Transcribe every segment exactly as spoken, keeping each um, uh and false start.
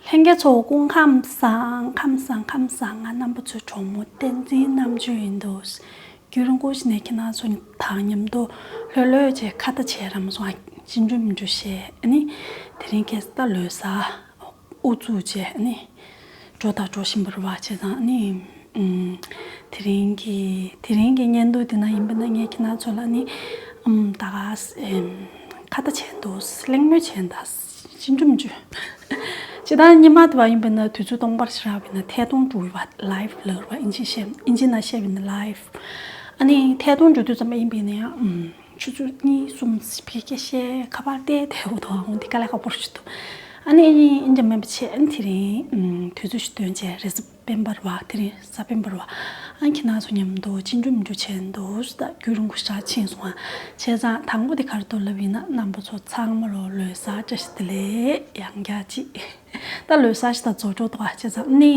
ལྷན་རྒྱས་ཚོ་སྐུ་ཁམས་བཟང་། ཁམས་བཟང་། ཁམས་བཟང་། ང་རྣམ་པ་ཚོའི་གྲོགས་མོ་བསྟན་འཛིན་རྣམ་དཔྱོད་ཡིན་འདུག་རྒྱུན་རིང་པོ་ཞིག་ནས་ཁྱེད་རང་ཚོ་དང་མཉམ་དུ་ལྷོད་ལྷོད་བྱས་ཁ་བརྡ་བྱས་རམ་སོང་། ཅི་འདྲ་མི་འདྲ་བཤད། ཨ་ནི་དེ་རིང་ཁ་སང་ད་ལོ་གསར་དབུ་ཚུགས་བྱས། ཨ་ནི་འགྲོ་དང་འགྲོ་བཞིན་པ་རེད་པ། བྱས་ཙང་ཨ་ནི་ཨུམ། དེ་རིང་གི་དེ་རིང་གི་བརྙན་ཐུང་དེ་ན་ཡིན་པ་ན་ངས་ཁྱེད་རང་ཚོ་ལ་ནི་ཨུམ་ད་ག་ཨེམ་ཁ་བརྡ་བྱས་འདུག་གླེང་མོལ་བྱས་འདུག་ཅི་འདྲ་མི་འདྲ། སྤྱིར་བཏང་ཉི་མ་དེ་བ་ཡིན་པ་ན་དུས་ཚོད་སྟོང་པར་ཞེ་དྲག་པ་ཡིན་ན་ཐད་གཏོང་འགྲོ་གི་རེད་པ། ལའིབ་ལབ་རེད་པ། ཨིན་ཇི་བཤད་ཨིན་ཇི་ནང་བཤད་པ་ཡིན་ན་ལའིབ། ཨ་ནི་ཐད་གཏོང་འགྲོ་དུས་ཙམ་པ་ཡིན་པ་ཡིན་ན་ཡང་ཨུམ། ཆུ་ཚོད་གཉིས་གསུམ་ཕལ་སྐད་བཤད་ཁ་པར་བལྟས་བསྡད་འོ་དོ། འོ་འདི་དཀའ་ལས་ཁག་པོ་ཞིག་འདུག་ཨ་ནི་ཨིན་ཇི་མེད་པ་བྱས། ཨ་ནི་དེ་རིང་ཨུམ་དུས་ཚོད་ཞིག་བཏོན་བྱས། རེས་གཟའ་སྤེན་པ་རེད་པ། དེ་རིང་གཟའ་སྤེན་པ་རེད་པ། ཨ་ནི་ཁྱེད་རང་ཚོ་མཉམ་དུ་ཅི་འདྲ་མི་འདྲ་བྱས་འདུག་ད་རྒྱུན་རིང་པོ་ཞེ་དྲག་ཕྱིན་སོང་ཨ། བྱས་ཙང་དང་པོ་དེ་ག་རེ་འདུག་ལབ་ཡིན་ན། རྣམ་པ་ཚོ་ཚང་མ་ལོ་ལོ་གསར་བཀྲ་ཤིས་བདེ་ལེགས། ཡང་བསྐྱར་ཅིག་ད་ལོ་གསར་ཞིག་ད་རྫོགས་འགྲོ་འདུག་ཨ། བྱས་ཙང་ནི་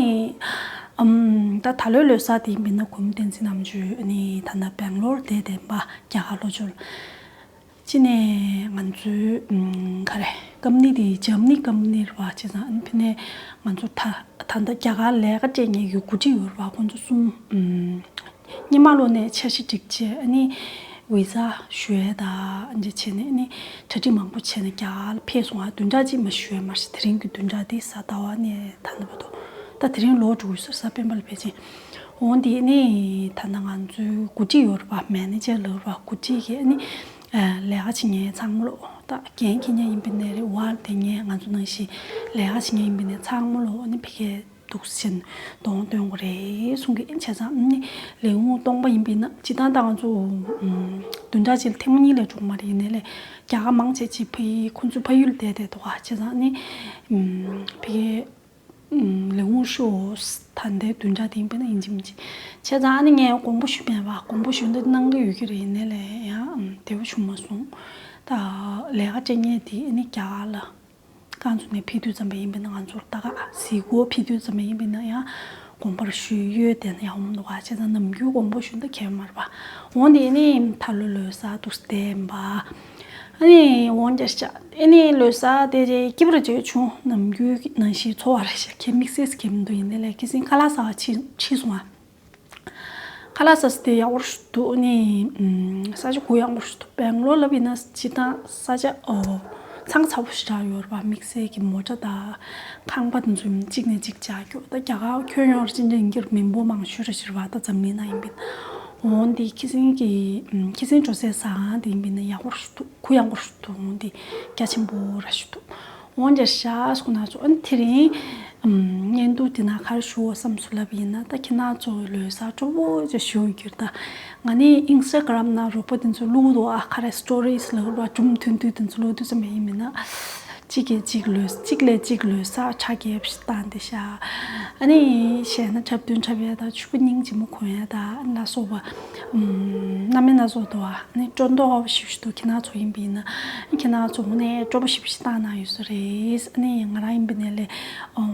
ཨམ་ད་ད་ལོའི་ལོ་གསར་དེ་ཡིན་པ་ན་གུང་བསྟན་འཛིན་རྣམ་དཔྱོད་ནི་ད་ལྟ་སྦེང་ལོར་བསྡད་བསྡད་པ། རྒྱ་གར་ལྷོ་ཕྱོགས་ལ། ཅི་ནས་ང་ཚོའི་ཨམ་ག་རེ་ཀམ་ནི་དེ་འཇམ་ནི་ཀམ་ནི་རེད་པ། བྱས་ཙང་ཨ་ནི་ཕ་ནས་ང་ཚོ་ད་ད་ལྟ་རྒྱ་གར་ལས་ཀ་སྤྲད་མཁན་གྱི་འགོ་ཁྲིད་ཡོད་རེད་པ། ཁོང་ཚོ་གསུམ་ཨམ། སྔོན་མ་ལོ་ནས་འཆར་གཞི་སྒྲིག་བྱས། ཨ་ནི་བི་ཟ་ཞུ་ཡས་དང་འདི་བྱས་ནས། ཨ་ནི་གྲ་སྒྲིག་མང་པོ་བྱས་ནས་རྒྱ་གར་ལ་ཕེབས་སོང་ཨ། བདུན་ཕྲག་གཅིག་མ་ཞུ་ཡས་མ་རེད། དེ་རིང་གི་བདུན་ཕྲག་འདི་གཟའ་ཟླ་བ་ནས་ད་ལྟ་བར་དུ། ད་དེ་རིང་ལོག་འགྲོ་གི་ཡོད་ས་རེད། གཟའ་སྤེན་པ་ལ་ཕལ་ཆེར། འོ་འདི་ནི་ད་ལྟ་ང་ཚོའི་འགོ་ཁྲིད་ཡོད་རེད་པ། མེ་ནེ་ཇར་ལབ་རེད་པ། འགོ་ཁྲིད་ཀྱིས་ཨ་ནི་ལས་ཀ་བྱེད་མཁན་ཚང་མ་ལོ། ད་འགན་འཁྱེར་མཁན་ཡིན་པ་ནའི་རེད། འོག་ལ་བསྡད་མཁན་ང་ཚོ་ནང་བཞིན་ལས་ཀ་བྱེད་མཁན་ཡིན་པ་ནའི་ཚང་མ་ལོ། ཨ་ནི་ཕ་གིར་འདུག་སེ་གདོང་སྟོན་དགོས་རེད་གསུང་གི། བྱས་ཙང་ཨ་ནི་ལས་ཁུངས་སྟོང་པ་ཡིན་པ་ཡིན་ན། སྤྱིར་བཏང་ད་ང་ཚོ་ཨམ་བདུན་ཕྲག་གཅིག་ལ་ཐེངས་མ་གཉིས་ལས་འགྲོ་གི་མ་རེད། ཡིན་ནའི་ལས་རྒྱ་གར་མང་ཆེ་ཅིག་ཕ་ཡུལ་ཁོང་ཚོའི་ཕ་ཡུལ་ལ་བསྡད་བསྡད་འདུག་ག་བྱས་ཙང་ཨ་ནི་ཨམ་ཕ་གིར་ཨམ་ལས་ཁུངས་ཤོག་ད་ལྟའི་བདུན་ཕྲག་དེ་ཡིན་པ་ན་ཡིན་གཅིག་མིན་གཅིག་བྱས་ཙང་ཨ་ནི་ངས་དགོངས་པ་ཞུས་པ་ཡིན་པ། དགོངས་པ་ཞུས་འདི་གནང་གི་ཡོད་ཀྱི་རེད། ཡིན་ནའི་ལས་ཡང་ཨམ་བདེ་པོ་བྱུང་མ་སོང་། ད་ལས་ཀ་སྤྲད་མཁན་དེ་ཨ་ནི་རྒྱ་གར་ལ་རྐང་བཙུགས་ནས་ཕེབས་དུས་ཙམ་པ་ཡིན་པ་ན། ང་ཚོར་ད་ག་གཟིགས་སྐོར་ཕེབས་དུས་ཙམ་པ་ཡིན་པ་ན་ཡང་དགོངས་པ་ཞུས་ཡོད་དེ་ན་ཡག་པོ་མི་འདུག་ག་བྱས་ཙང་ནམ་རྒྱུན་དགོངས་པ་ཞུ་འདི་གལ་མ་རེད་པ། འོ་འདི་ནི་ད་ལོ་ལོ་གསར་འདུག་སེ་བསྡད་ཡིན་པ། ཨ་ནི་འོ་འདི་ཤ་ཨ་ནི་ལོ་གསར་དེ་རེད། སྐྱིད་པོ་རེ་བྱས་བྱུང་། ནམ་རྒྱུན་གྱི་ནང་བཞིན་ཚོར་བ་རེ་ཤ་གི་དམིགས་བསལ་གྱི་མི་འདུག་ཡིན་ནའི་ལས་ཁ་སང་ཁ་ལག་ཟ་བ་ཕྱིན་ཕྱིན་སོང་ཨ། ཁ་ལག་ཟ་ས་དེ་ཡག་པོ་ཞིག་འདུག་ནི་ཨམ་ས་ཆ་གུ་ཡངས་པོ་ཞིག་འདུག་སྦེང་ལོར་ལབ་ཡིན་ན་སྤྱིར་བཏང་ས་ཆ་ཨོ་ཚང་ཚ་པོ་ཞེ་དྲག་ཡོད་རེད་པ། དམིགས་བསལ་གྱི་མོ་ཊ་དང་ཁང་པ་དེ་ཚོ་གཅིག་ནས་གཅིག་བཅག་རྒྱུ། ད་རྒྱ་གར་ཁྱོན་ཡོངས་ཅི་འདྲ་ཡིན་གྱི་རེད། མི་འབོར་མང་ཤོས་རེད་ཟེར་བ། ད་འཛམ་གླིང་ནང་ཡིན་པ་ཡིན་ན། འོ་འདི་ཁ་སང་གི་ཨམ་ཁ་སང་འགྲོ་སའི་ཟ་ཁང་དེ་ཡིན་པ་ཡིན་ན་ཡག་པོ་ཞིག་འདུག་གུ་ཡངས་པོ་ཞིག་འདུག་འོ་འདི་རྒྱ་ཆེན་པོ་ར་ཞིག་འདུག་འོ་འདི་ཤ་སྐུ་ན་ཚོ། ཨ་ནི་དེ་རིང་ཨམ་བརྙན་ཐུང་དེ་ན་ག་རེ་ཞུ་དགོས་བསམ་སོང་ལབ་ཡིན་ན། ད་ཁྱེད་རང་ཚོ་ལོ་གསར་སྤྲོ་པོ་ཅིག་ཞུ་རྒྱུ་རེད། ད་ང་ནི་ཨིན་སི་ཊ་གྷ་རམ་ནང་རོགས་པ་དེ་ཚོ་བླུག་འདུག་ཨ། ག་རེ་སི་ཊོ་རིས་ལབ་རོགས་སྒྲུང་ཐུང་ཐུང་དེ་ཚོ་བླུག་དུས་ཙམ་པ་ཡིན་པ་ཡིན་ན། གཅིག་གིས་གཅིག་ལོ་གཅིག་ལས་གཅིག་ལོ་གསར་གྲ་རྒྱས་པ་ཞིག་བཏང་བསྡད་ཤག་ཨ་ནི་གཞས་སྣ་འཁྲབ་སྟོན་འཁྲབ་ཡས་དང་ཕྱུ་པ་སྙིང་རྗེ་མོ་གོན་ཡས་དང་ལ་སོགས་པ་ཨམ་སྣ་མིན་སྣ་ཚོགས་འདུག་ཨ། ཨ་ནི་སྤྲོ་མདོག་ཞིབ་ཞིབ་འདུག་ཁྱེད་རང་ཚོ་ཡིན་པ་ཡིན་ན། ཁྱེད་རང་ཚོ་དངོས་གནས་སྤྲོ་པོ་ཞིབ་ཞིབ་བཏང་གནང་ཡོད་ས་རེད། ཨ་ནི་ང་རང་ཡིན་པ་ཡིན་ན་ལས་ཨམ་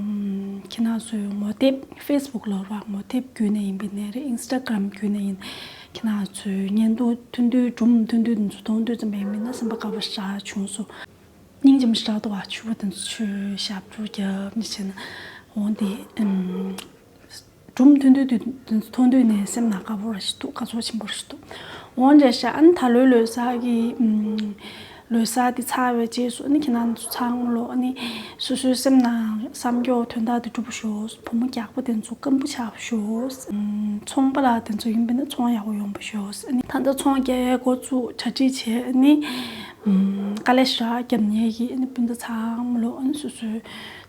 ཁྱེད་རང་ཚོའི་ངོ་དེབ་ཕེ་སི་བུག་ལབ་ར། ངོ་དེབ་བརྒྱུད་ནས་ཡིན་པ་ཡིན་ན་རེད། ཨིན་སི་ཊ་གྷ་རམ་བརྒྱུད་ནས་ཡིན། ཁྱེད་རང་ཚོའི་བརྙན་ཐུང་ཐུང་ཐུང་སྒྲུང་ཐུང་ཐུང་དེ་ཚོ་མཐོང་དུས་ཙམ་པ་ཡིན་པ་ཡིན་ན་སེམས་པ་དགའ་པོ་ཞེ་དྲག་བྱུང་སོང་། སྙིང་རྗེ་མོ་ཞེ་དྲག་འདུག་ཨ། ཕྱུ་པ་དེ་ཚོ་ཆུ་ཞབས་བྲོ་རྒྱབ་ནས་བྱས་ན། འོ་འདི་ཨམ་སྒྲུང་ཐུང་ཐུང་དེ་ཚོ་མཐོང་དུས་ནས་སེམས་ནང་དགའ་པོ་ར་ཞིག་འདུག་དགའ་ཚོར་ཆེན་པོ་ར་ཞིག་འདུག་འོ་འདྲ་ཤག་ཨ་ནི་ད་ལོའི་ལོ་གསར་གྱི་ཨམ་ལོ་གསར་དེ་ཚར་བའི་རྗེས་སུ་ཨ་ནི་ཁྱེད་རང་ཚོ་ཚང་མ་ལོ་ཨ་ནི་སོ་སོའི་སེམས་ནང་བསམ་རྒྱུ་དོན་དག་དེ་འགྲུབ་པ་ཤོག་བུ་མོ་རྒྱགས་པ་དེ་ཚོ་སྐམ་པོ་ཆགས་པ་ཤོག་ཨམ་ཚོང་པ་ལགས་དེ་ཚོ་ཡིན་པ་ན་ཚོང་ཡག་པོ་ཡོང་པ་ཤོག་ཨ་ནི་ད་ལྟ་ཚོང་རྒྱག་ཡས་འགོ་བཙུགས་གྲ་སྒྲིག་བྱས། ཨ་ནི་ཨམ་དཀའ་ལས་ཞེ་དྲག་རྒྱབ་མཁན་གྱི་ཨ་ནི་སྤུན་ཟླ་ཚང་མ་ལོ་ཨ་ནི་སོ་སོའི་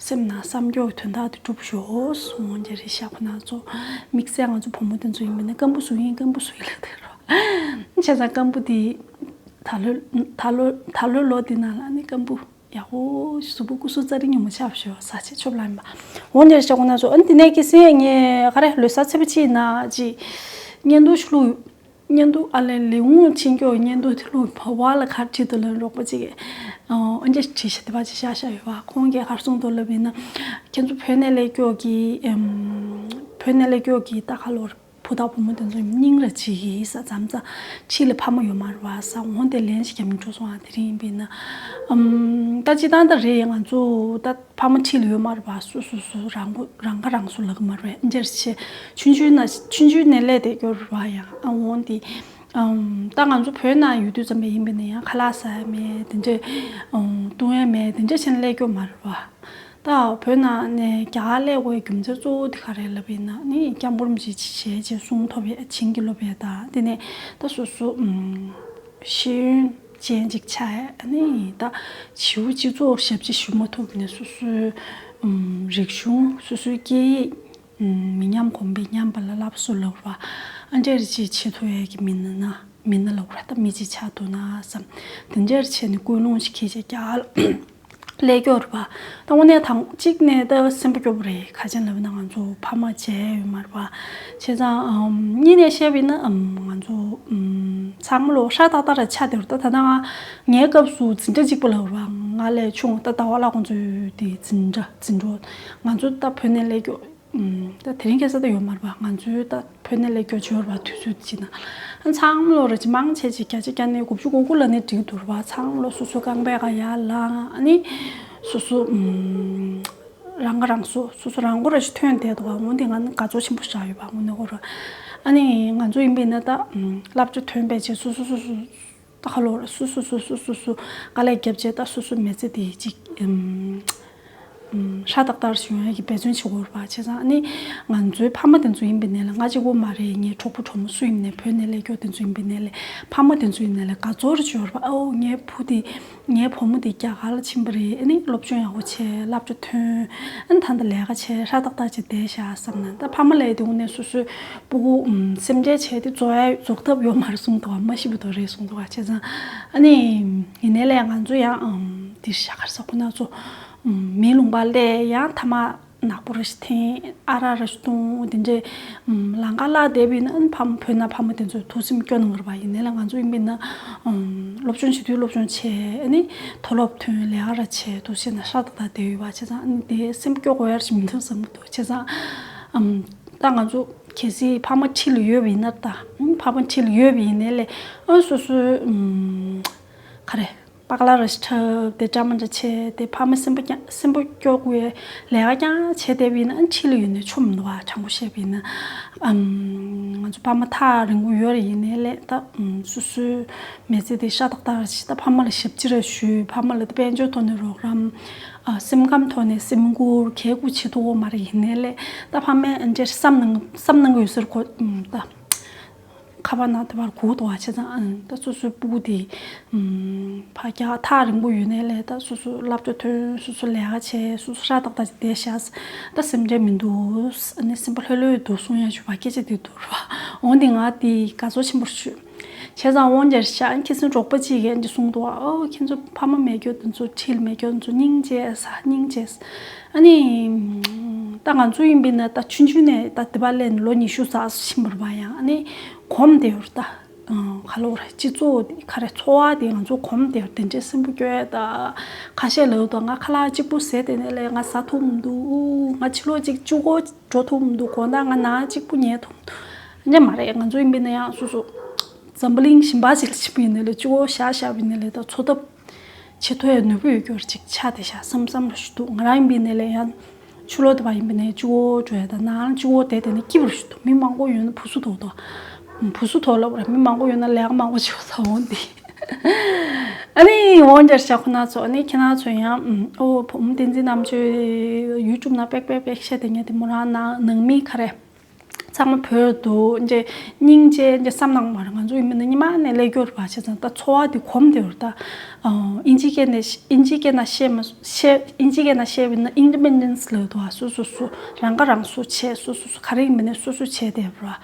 སེམས་ནང་བསམ་རྒྱུ་དོན་དག་དེ་འགྲུབ་ཤོག་འོ་འདི་རེད་ཤག་ཁོ་ན་ཚོ་དམིགས་བསལ་ང་ཚོ་བུ་མོ་དེ་ཚོ་ཡིན་པ་ན་སྐམ་པོ་བཟོ་ཡིན། སྐམ་པོ་བཟོ་ཡིན་ལབ་བསྡད་རོགས། བྱས་ཙང་སྐམ་པོ་དེ་ད་ལོ་ད་ལོ་ད་ལོ་ལོ་འདི་ནང་ལ་ཨ་ནི་སྐམ་པོ་ཡག་པོ་གཟུགས་པོ་སྐུ་གཟུགས་རྩ་རིག་ཉུང་མ་ཆགས་པ་ཤོག་ཟ་ཆས་ཆོབ་ལ་ཡིན་པ། འོ་འདི་རེད་ཤག་ཁོ་ན་ཚོ། ཨ་ནི་དེ་ནས་ཁ་སང་ངས་ག་རེ་ལོ་གསར་ཚེས་པ་གཅིག་ན་ཅིག་བརྙན་ཐུང་ཞིག་བླུགས། བརྙན་ཐུང་ཨ་ལས་ལས་ཁུངས་ཕྱིན་སྐྱོ་བརྙན་ཐུང་དེ་ལུ་བ་བ་ལ་གར་ཁྲིད་དུ་ལ་རོགས་པ་ཅིག་གིས་ཨ་འདྲ་བྲིས་ཤག་དེ་བ་ཅིག་ཤ་ཤ་ཡོད་བ། ཁོང་གིས་གར་སོང་དུ་ལབ་ཡིན་ན། ཁྱེད་ཚོ་བོད་ནས་སླེབས་སྐྱོ་གི་ཨམ་བོད་ནས་སླེབས་སྐྱོ་གི་ད་ག་ལོར་ བུ་དང་བུ་མོ་དེ་ཚོ་སྙིང་ར་རྗེ་གི་ཡིན་ས། མཚམས་མཚམས་འཁྲིས་ལ་ཕ་མ་ཡོད་མ་རེད་པ་ས། འོང་དེ་ལན་ཞིག་རྒྱབ་ནས་འགྲོ་སོང་ཨ། དེ་རིང་ཡིན་པས་ན། ཨམ། ད་སྤྱིར་བཏང་ད་རེད། ང་ཚོ་ད་ཕ་མ་འཁྲིས་ལ་ཡོད་མ་རེད་པ། སོ་སོ་སོ་རང་གོ་རང་ཁ་རང་གསོ་ལབ་ཀྱི་མ་རེད། འཇར་ཆེ་ཆུང་ཆུང་ན་ཆུང་ཆུང་ནས་སླེབས་བསྡད་ཀྱི་ཡོད་རེད་པ། ཡང་ཨ་འོང་དེ། ཨམ། ད་ང་ཚོ་བོད་ནང་ཡོད་དུས་ཙམ་པ་ཡིན་པས་ན་ཡང་ཁ་ལག་ཟ་ཡ་མེད། དེ་འདྲས་ཨམ། བཏུང་ཡ་མེད། དེ་འདྲས་བྱས་ནས་སླེབས་ཀྱི་ཡོད་མ་རེད་པ། ད་བོད་ནང་ནས་རྒྱ་གར་སླེབས་དགོས་རྒྱུ་མཚན་གཙོ་བོ་དེ་ག་རེ་ལབ་ཡིན་ན་ནི་སྐྱབས་མགོན་རིན་པོ་ཆེ་ཞལ་མཇལ་གསུང་ཐོབ་ཡས། བྱིན་གྱིས་རློབ་ཡས་དང་དེ་ནས་ད་སོ་སོ་ཨམ། ཤེས་ཡོན་ཅན་ཅིག་ཆགས་ཡས་ནི་ད་ཞེ་པོ་སྤྱི་ཚོགས་ཞབས་ཕྱི་ཞུ་མ་ཐུབ་ནས་སོ་སོའི་ཨམ། རིག་གཞུང་སོ་སོའི་སྐད་ཡིག་ཨམ། མི་ཉམས་གོང་འཕེལ་ཉམས་པ་ལ་སླར་གསོ་ལབ་ར། ཨ་འདྲས་ཅིག་བྱེད་ཐུབ་ཡས་ཀྱི་མི་སྣ་ན། མི་སྣ་ལབ་ར། ད་མི་གཅིག་ཆགས་འདུག་ན་བསམ། དེ་འདྲར་བྱས་ནས་ཀུན་སློང་ཞིག་འཁྱེར་བྱས་རྒྱ་གར་ལ་སླེབས་ཀྱི་ཡོད་རེད་པ། ད་དངོས་གནས་དང་གཅིག་ནས་ད་སེམས་པ་སྐྱོ་པོ་རེད། ག་ཅི་ལབ་ན་ང་ཚོ་ཕ་མ་བྱས་ཡོད་མ་རེད་པ། བྱས་ཙང་ཨམ། གཉིས་ནས་བཤད་པ་ཡིན་ན་ཨམ། ང་ཚོ་ཨམ། ཚང་མ་ལོ་ཧྲ་ཏག་ཏག་ར་ཆགས་བསྡད་རེད། ད་ད་ལྟ་ང་ངའི་སྐབས་སུ་འཛིན་གྲྭ་གཅིག་པ་ལབ་ར། ང་ལས་ཆུང་ད་ཟླ་བ་ལགས་ཁོང་ཚོའི་དེ་འཛིན་གྲྭ་འཛིན་གྲོགས་ང་ཚོ་ད་བོད་ནས་སླེབས་ཀྱི་ཡོད། ཨུམ། ད་དེ་རིང་ཁ་སང་ད་ཡོད་མ་རེད་པ། ང་ཚོའི་ད་བོད་ནས་སླེབས་ཀྱི་ཡོད་པ་དུས་ཚོད་ཅིག་ན། ཨ་ཚང་མ་ལོ་རེ་ཅིག་མང་ཆེ་ཅིག་བརྒྱ་ཆ་བརྒྱ་ནས་དགུ་བཅུ་གོ་དགུ་ལབ་ནས་འགྲིག་འདུག་རེད་པ། ཚང་མ་ལོ་སོ་སོ་རྐང་པའི་ཁ་ཡར་ལངས། ཨ་ནི་སོ་སོ་ཨུམ། རང་ཁ་རང་གསོ། སོ་སོ་རང་མགོ་ར་ཞིག་ཐོན་བསྡད་འདུག་ག་འོན་ཏེ་ང་ནི་དགའ་ཚོར་ཆེན་པོ་ཞིག་ཡོད་པ། འོན་ཏེ་ཁོ་ར་ཨ་ནི་ང་ཚོ་ཡིན་པས་ན་ད་ཨུམ། བསླབ་བྱ་ཐོན་པའི་རྗེས་སོ་སོ་སོ་སོ། ད་ཁ་ལོ་ར་སོ་སོ་སོ་སོ་སོ་སོ་དཀའ་ལས་བརྒྱབ་བྱས་ད་སོ་སོ་མི་ཚེ་དེ་ཅིག་ཨུམ། ཧྲ་ཏག་ཏག་ཞིག་ཡོང་ཡ་གི་འབད་བརྩོན་བྱེད་དགོས་རེད་པ། བྱས་ཙང་ཨ་ནི་ང་ཚོའི་ཕ་མ་དེ་ཚོ་ཡིན་པ་ཡིན་ནའི་ལས། ང་གཅིག་པོ་མ་རེད། ངའི་གྲོགས་པོ་གྲོགས་མོ་སུ་ཡིན་ནའི་བོད་ནས་སླེབས་ཀྱོག་དེ་ཚོ་ཡིན་པ་ཡིན་ནའི་ལས། ཕ་མ་དེ་ཚོ་ཡིན་ནའི་ལས་དགའ་ཚོར་ཅིག་ཡོད་རེད་པ། ཨོ་ངའི་བུ་དེ་ངའི་བུ་མོ་དེ་རྒྱ་གར་ལ་ཕྱིན་པ་རེད། ཨ་ནི་སློབ་སྦྱོང་ཡག་པོ་བྱས། བསླབ་བྱ་ཐོན། ཨ་ནི་ད་ལྟ་ལས་ཀ་བྱས་ཧྲ་ཏག་ཏག་ཅིག་བསྡད་ཤག་བསམ་ན། ད་ཕ་མ་ལབ་ཡ་དེ་དངོས་གནས་སོ་སོའི་སྤུ་གུ་ཨུམ། སེམས་ཁྲལ་བྱས་ཏེ་རྫོགས་ཡ་རྫོགས་ཐབས་ཡོད་མ་རེད་གསུངས་འདུག་ག་མ་ཤི་བ་དོ་རེད་གསུངས་འདུག་ག་བྱས་ཙང་ཨ་ནི་ཡིན་ནའི་ལས་ང་ཚོ་ཡང་ཨུམ། དེ་ཤ་ཁར་ས་ཁོ་ན་ཚོ། མིའི་ལུང་པ་ལས་ཡང་ཐ་མག་ནག་པོ་ར་ཞིག་འཐེན། ཨ་རག་ར་ཞིག་བཏུང་། དེ་འདྲའི་ལམ་ཁ་བརླག་བསྡད་པ་ཡིན་ན་ཕ་མ་བོད་ནང་ཕ་མ་དེ་ཚོས་ཐུགས་སེམས་སྐྱོ་གནང་གི་རེད་པ། ཡིན་ནའི་ལས་ང་ཚོ་ཡིན་པས་ན་སློབ་སྦྱོང་བྱེད་དུས་སློབ་སྦྱོང་བྱས། ཨ་ནི་མཐོ་སློབ་ཐོན། ལས་ཀ་ར་བྱས། འདུག་བྱས་ན་ཧྲ་ཏག་ཏག་བསྡད་ཡོད་པ། བྱས་ཙང་ཨ་ནི་དེ་སེམས་སྐྱོ་དགོས་ཡ་ར་ཞིག་མི་འདུག་བསམ་གྱི་འདུག་བྱས་ཙང་ཨམ། ད་ང་ཚོ་གལ་སྲིད་ཕ་མ་འཁྲིས་ལ་ཡོད་པ་ཡིན་ན། ད་ཕ་མ་འཁྲིས་ལ་ཡོད་པ་ཡིན་ནའི་ལས་ཨ་སོ་སོའི་ཨམ། ག་རེ། པགས་ལ་ར་ཞིག་འཁྲབ་སྟེ་འདྲ་མི་འདྲ་བྱས་ཏེ་ཕ་མ་སེམས་པ་ཀྱང་སེམས་པ་སྐྱོ་དགོས་ལས་ཀ་རྐྱང་བྱས་བསྡད་པ་ཡིན་ན་ཨ་འཁྲིས་ལ་ཡོད་ནའི་ཆོ་མི་འདུག་བ། དྲང་པོ་བཤད་པ་ཡིན་ན། ཨམ། ང་ཚོ་ཕ་མ་ཐག་རིང་པོ་ཡོད་རེད། ཡིན་ནའི་ལས་ད་ཨམ། སོ་སོའི་མི་ཚེ་དེ་ཧྲ་ཏག་ཏག་ར་ཞིག་ད་ཕ་མ་ལ་ཞབས་ཕྱི་ར་ཞུ། ཕ་མ་ལ་ད་དཔལ་འབྱོར་ཐོག་ནས་རོགས་རམ། ཨ། སེམས་ཁམས་ཐོག་ནས་སེམས་ཁུར་གས་ཁུར་བྱེད་ཐུབ་ཀྱི་མ་རེད། ཡིན་ནའི་ལས་ད་ཕ་མས་ཨ་འདྲས་བསམ་གནང་བསམ་གནང་གི་ཡོད་ས་རེད་ཁོ། ཨམ། ད་ཁ་པར་ནང་དེ་བར་སྒུག་འདུག་བ། བྱས་ཙང་ཨ། ད་སོ་སོའི་སྤུ་གུ་དེ་ཨམ། ཕར་རྒྱག་ཐག་རིང་པོ་ཡོད་ནའི་ལས་ད་སོ་སོ་སློབ་གྲྭ་ཐོན། སོ་སོ་ལས་ཀ་བྱས། སོ་སོ་ཧྲ་ཏག་ཏག་ཅིག་བསྡད་ཤག་ད་སེམས་ཁྲལ་མི་འདུག་ཨ་ནི་སེམས་པ་ལྷོད་ལྷོད་འདུག་གསུང་ཡ་ཞུ་བ་སྐད་ཆ་དེ་འདུག་ར་བ། འོན་ཏེ་ང་དེ་དགའ་ཚོར་ཆེན་པོ་ཞུ། བྱས་ཙང་དབང་རྒྱལ་ཤག་ཁྱེད་ཚོའི་གྲོགས་པོ་གཅིག་གིས་འདི་གསུངས་འདུག་ཨོ་ཁྱེད་ཚོ་ཕ་མ་མེད་རྒྱུ་དེ་ཚོ་འཁྲིས་ལ་མེད་རྒྱུ་དེ་ཚོ་སྙིང་རྗེ་ས་སྙིང་རྗེ་ས། ཨ་ནི། ད་ང་ཚོ་ཡིན་པས་ན་ད་ཆུང་ཆུང་ནས་ད་དེ་པར་སླེབས་ནས་ལོ་ཉི་ཤུ་ཙམ་ཕྱིན་པ་རེད་པ། ཡང་ཨ་ནི་གོམས་བསྡད་ཡོད་རེད་ད། ག་ལབ་རེད། སྤྱི་ཚོགས་དེ་ག་རེ་འཚོ་བ་དེ་ང་ཚོ་གོམས་བསྡད་ཡོད་རེད། དེ་འདྲའི་སེམས་པ་སྐྱོ་ཡ་ད། ཁ་ཤས་ལབ་འདུག་ང་ཁ་ལག་གཅིག་པུ་ཟས་དེ་ནས་ལས་ང་ཟ་ཐུབ་མི་འདུག་ང་ཕྱི་ལོགས་གཅིག་གཅིག་པོ་འགྲོ་ཐུབ་མི་འདུག་དགོང་དག་ང་ནང་གཅིག་པུ་ཉལ་ཐུབ་མི་འདུག་འདྲ་མ་རེད། ང་ཚོ་ཡིན་པས་ན་ཡང་སོ་སོ་འཛམ་བུ་གླིང་གཞན་པ་ཞིག་ལ་ཕྱིན་པ་ཡིན་ན་ལས་གཅིག་པོ་བཞག་བཞག་པ་ཡིན་ན་ལས་ད་འཚོ་ཐབས་བྱེད་ཐུབ་ཡ་ནུས་པ་ཡོད་རྒྱུ་ཅིག་ཆགས་བསྡད་ཤག་བསམ་བསམ་ར་ཞིག་འདུག་ང་རང་ཡིན་པས་ན་ལས་ཡང་ཕྱི་ལོགས་དེ་པར་ཡིན་པས་ན་གཅིག་པོ་འགྲོ་ཡ་ད་ནང་གཅིག་པོ་བསྡད་དེ་ནས་སྐྱིད་པོ་ར་ཞིག་འདུག་མི་མང་པོ་ཡོད་ན་བུ་སུ་དོག་དོག་བུ་སུ་དོག་ལབ་ར། མི་མང་པོ་ཡོད་ན་ལས་ཀ་མང་པོ་བྱེད་པ་ཚ་འོང་དེ། ཨ་ནི་འོང་རྒྱལ་ཤག་ཁོ་ན་ཚོ། ཨ་ནི་ཁྱེད་རང་ཚོ་ཡང་ཨོ་བུ་མོ་བསྟན་འཛིན་རྣམ་དཔྱོད་ཡུ་ཊུབ་ནང་པེག་པེག་པེག་བཤད་དེ་ཉལ་དེ་མོ་རང་ནང་ནང་མི་ག་རེ། ཚང་མ་བོད་དུ་འདྲེ་སྙིང་རྗེ་འདྲེ་བསམ་གནང་མ་རེད། ང་ཚོ་ཡིན་མིན་ན་ཉི་མ་ནས་སླེབས་རྒྱུ་རེད་པ། བྱས་ཙང་ད་འཚོ་བ་དེ་གོམས་དེ་རེད་ད། ཨིན་ཇི་སྐད་ནས་ཨིན་ཇི་སྐད་ནང་བཤད་མ་བཤད་ཨིན་ཇི་སྐད་ནང་བཤད་པ་ཡིན་ན་ཨིན་ཌི་པེན་ཌེན་སི་ལབ་འདུག་ཨ། སོ་སོ་སོ་རང་ཁ་རང་གསོ་བྱས། སོ་སོ་སོ་ག་རེ་ཡིན་མིན་ན་སོ་སོ་བྱས་བསྡད་པ་རེད།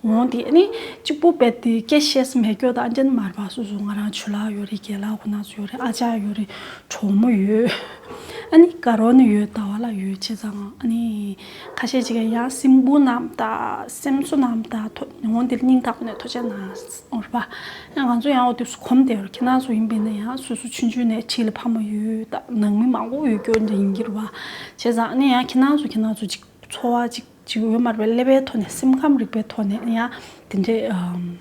འོང་དེ་ནི་གཅིག་པུ་བས་དེ་སྐད་བཤད་ས་མེད་རྒྱུ་ད་ཨ་འདྲ་མ་རེད་པ། སོ་སོ་ང་རང་ཇོ་ལགས་ཡོད་རེད། རྒན་ལགས་ཁོ་ན་ཚོ་ཡོད་རེད། ཨ་ཅག་ཡོད་རེད། གྲོགས་མོ་ཡོད། ཨ་ནི་དགའ་རོགས་ནི་ཡོད། ཟླ་བ་ལགས་ཡོད། བྱས་ཙང་ཨ་ནི་ཁ་ཤས་ཅིག་གིས་ཡང་སེམས་འགུལ་གནང་དང་སེམས་གསོ་གནང་དང་ཐོ་འོང་དེར་སྙིང་ཐག་པ་ནས་ཐུགས་རྗེ་གནང་འོ་རེད་པ། ཡང་ང་ཚོ་ཡང་འོ་དུས་སུ་གོམས་བསྡད་ཡོད་རེད། ཁྱེད་རང་ཚོ་ཡིན་པས་ན་ཡང་སོ་སོ་ཆུང་ཆུང་ནས་འཁྲིས་ལ་ཕ་མ་ཡོད་ད་ནང་མི་མང་པོ་ཡོད་རྒྱུ་འདྲ་ཡིན་གྱི་རེད་པ། བྱས་ཙང་ཨ་ནི་ཡང་ཁྱེད་རང་ཚོ་ཁྱེད་རང་ཚོ་ཅིག་འཚོ་བ་ཅིག་ ཅིག་ཡོད་མ་རེད་པས། ཀླད་པའི་ཐོག་ནས་སེམས་ཁམས་རིག་པའི་ཐོག་ནས་ཡང་དེ་འདྲའི་ཨམ།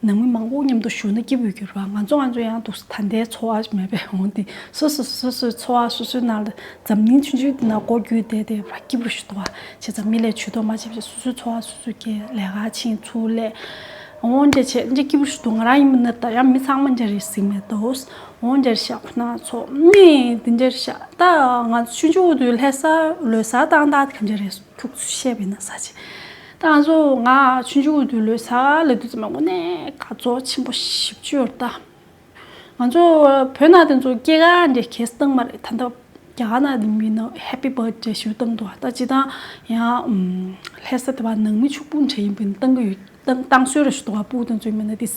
ནང་མི་མང་པོ་མཉམ་དུ་བཞུགས་ན་སྐྱིད་པོ་ཡོད་རེད་པ། ང་ཚོ་ང་ཚོ་ཡང་འདུག་ད་ལྟའི་འཚོ་བ་མེད་པའི་འོང་དེ་སོ་སོ་སོ་སོའི་འཚོ་བ་སོ་སོའི་ནང་ལ་འཛམ་གླིང་ཆུང་ཆུང་དེ་ནང་སྒོ་བརྒྱུད་བསྡད་དེ་སྐྱིད་པོ་ཞིག་འདུག་བ། བྱས་ཙང་མི་ལ་ཇུས་གཏོགས་མ་བྱེད་པ་བྱས་སོ་སོའི་འཚོ་བ་སོ་སོས་སྐྱེལ། ལས་ཀ་ཕྱིན་ཚུར་སླེབས། འོང་འདྲ་བྱས་འདྲ་སྐྱིད་པོ་ཞིག་འདུག་ང་རང་ཡིན་མིན་ན་ད་ཡང་མི་ཚང་མ་འདྲ་རེད་ཟེར་མེད་དོ། འོང་འདྲ་བྱས་ཁོ་ན་ཚོ་ནི་དེ་འདྲ་བྱས་ད་ང་ཆུང་ཆུང་དུས་ལྷ་ས་ལོ་གསར་བཏང་ད་གམ་འདྲ་རེད། ཁྱུག་ཙམ་བཤད་པ་ཡིན་ན་ཟ་ཆེ། ད་ང་ཚོ་ང་ཆུང་ཆུང་དུས་ལོ་གསར་ལ་དུས་ཙམ་པ་དངོས་གནས་དགའ་ཚོར་ཆེན་པོ་ཞེ་པོ་ཅིག་ཡོད་རེད་ད། ང་ཚོ་བོད་ནང་དེ་ཚོ་སྐྱེས་སྐར་འདྲ་གས་བཏང་མ་རེད། ད་ལྟ་རྒྱ་གར་ནང་དེ་མིན་ན་Happy Birthday་ཞུ་བཏང་འདུག་ད་སྤྱིར་བཏང་ཡང་ལྷ་ས་དེ་བ་ནང་མི་ཕྱུག་པོ་འདྲ་ཡིན་པ་ཡིན་ན་བཏང་གི་ཡོད། བཏང་བཏང་སྲོལ་རེ་ཞིག་འདུག་བ། སྤུ་གུ་དེ་ཚོ་ཡིན་མིན་ན་དེ་ལས་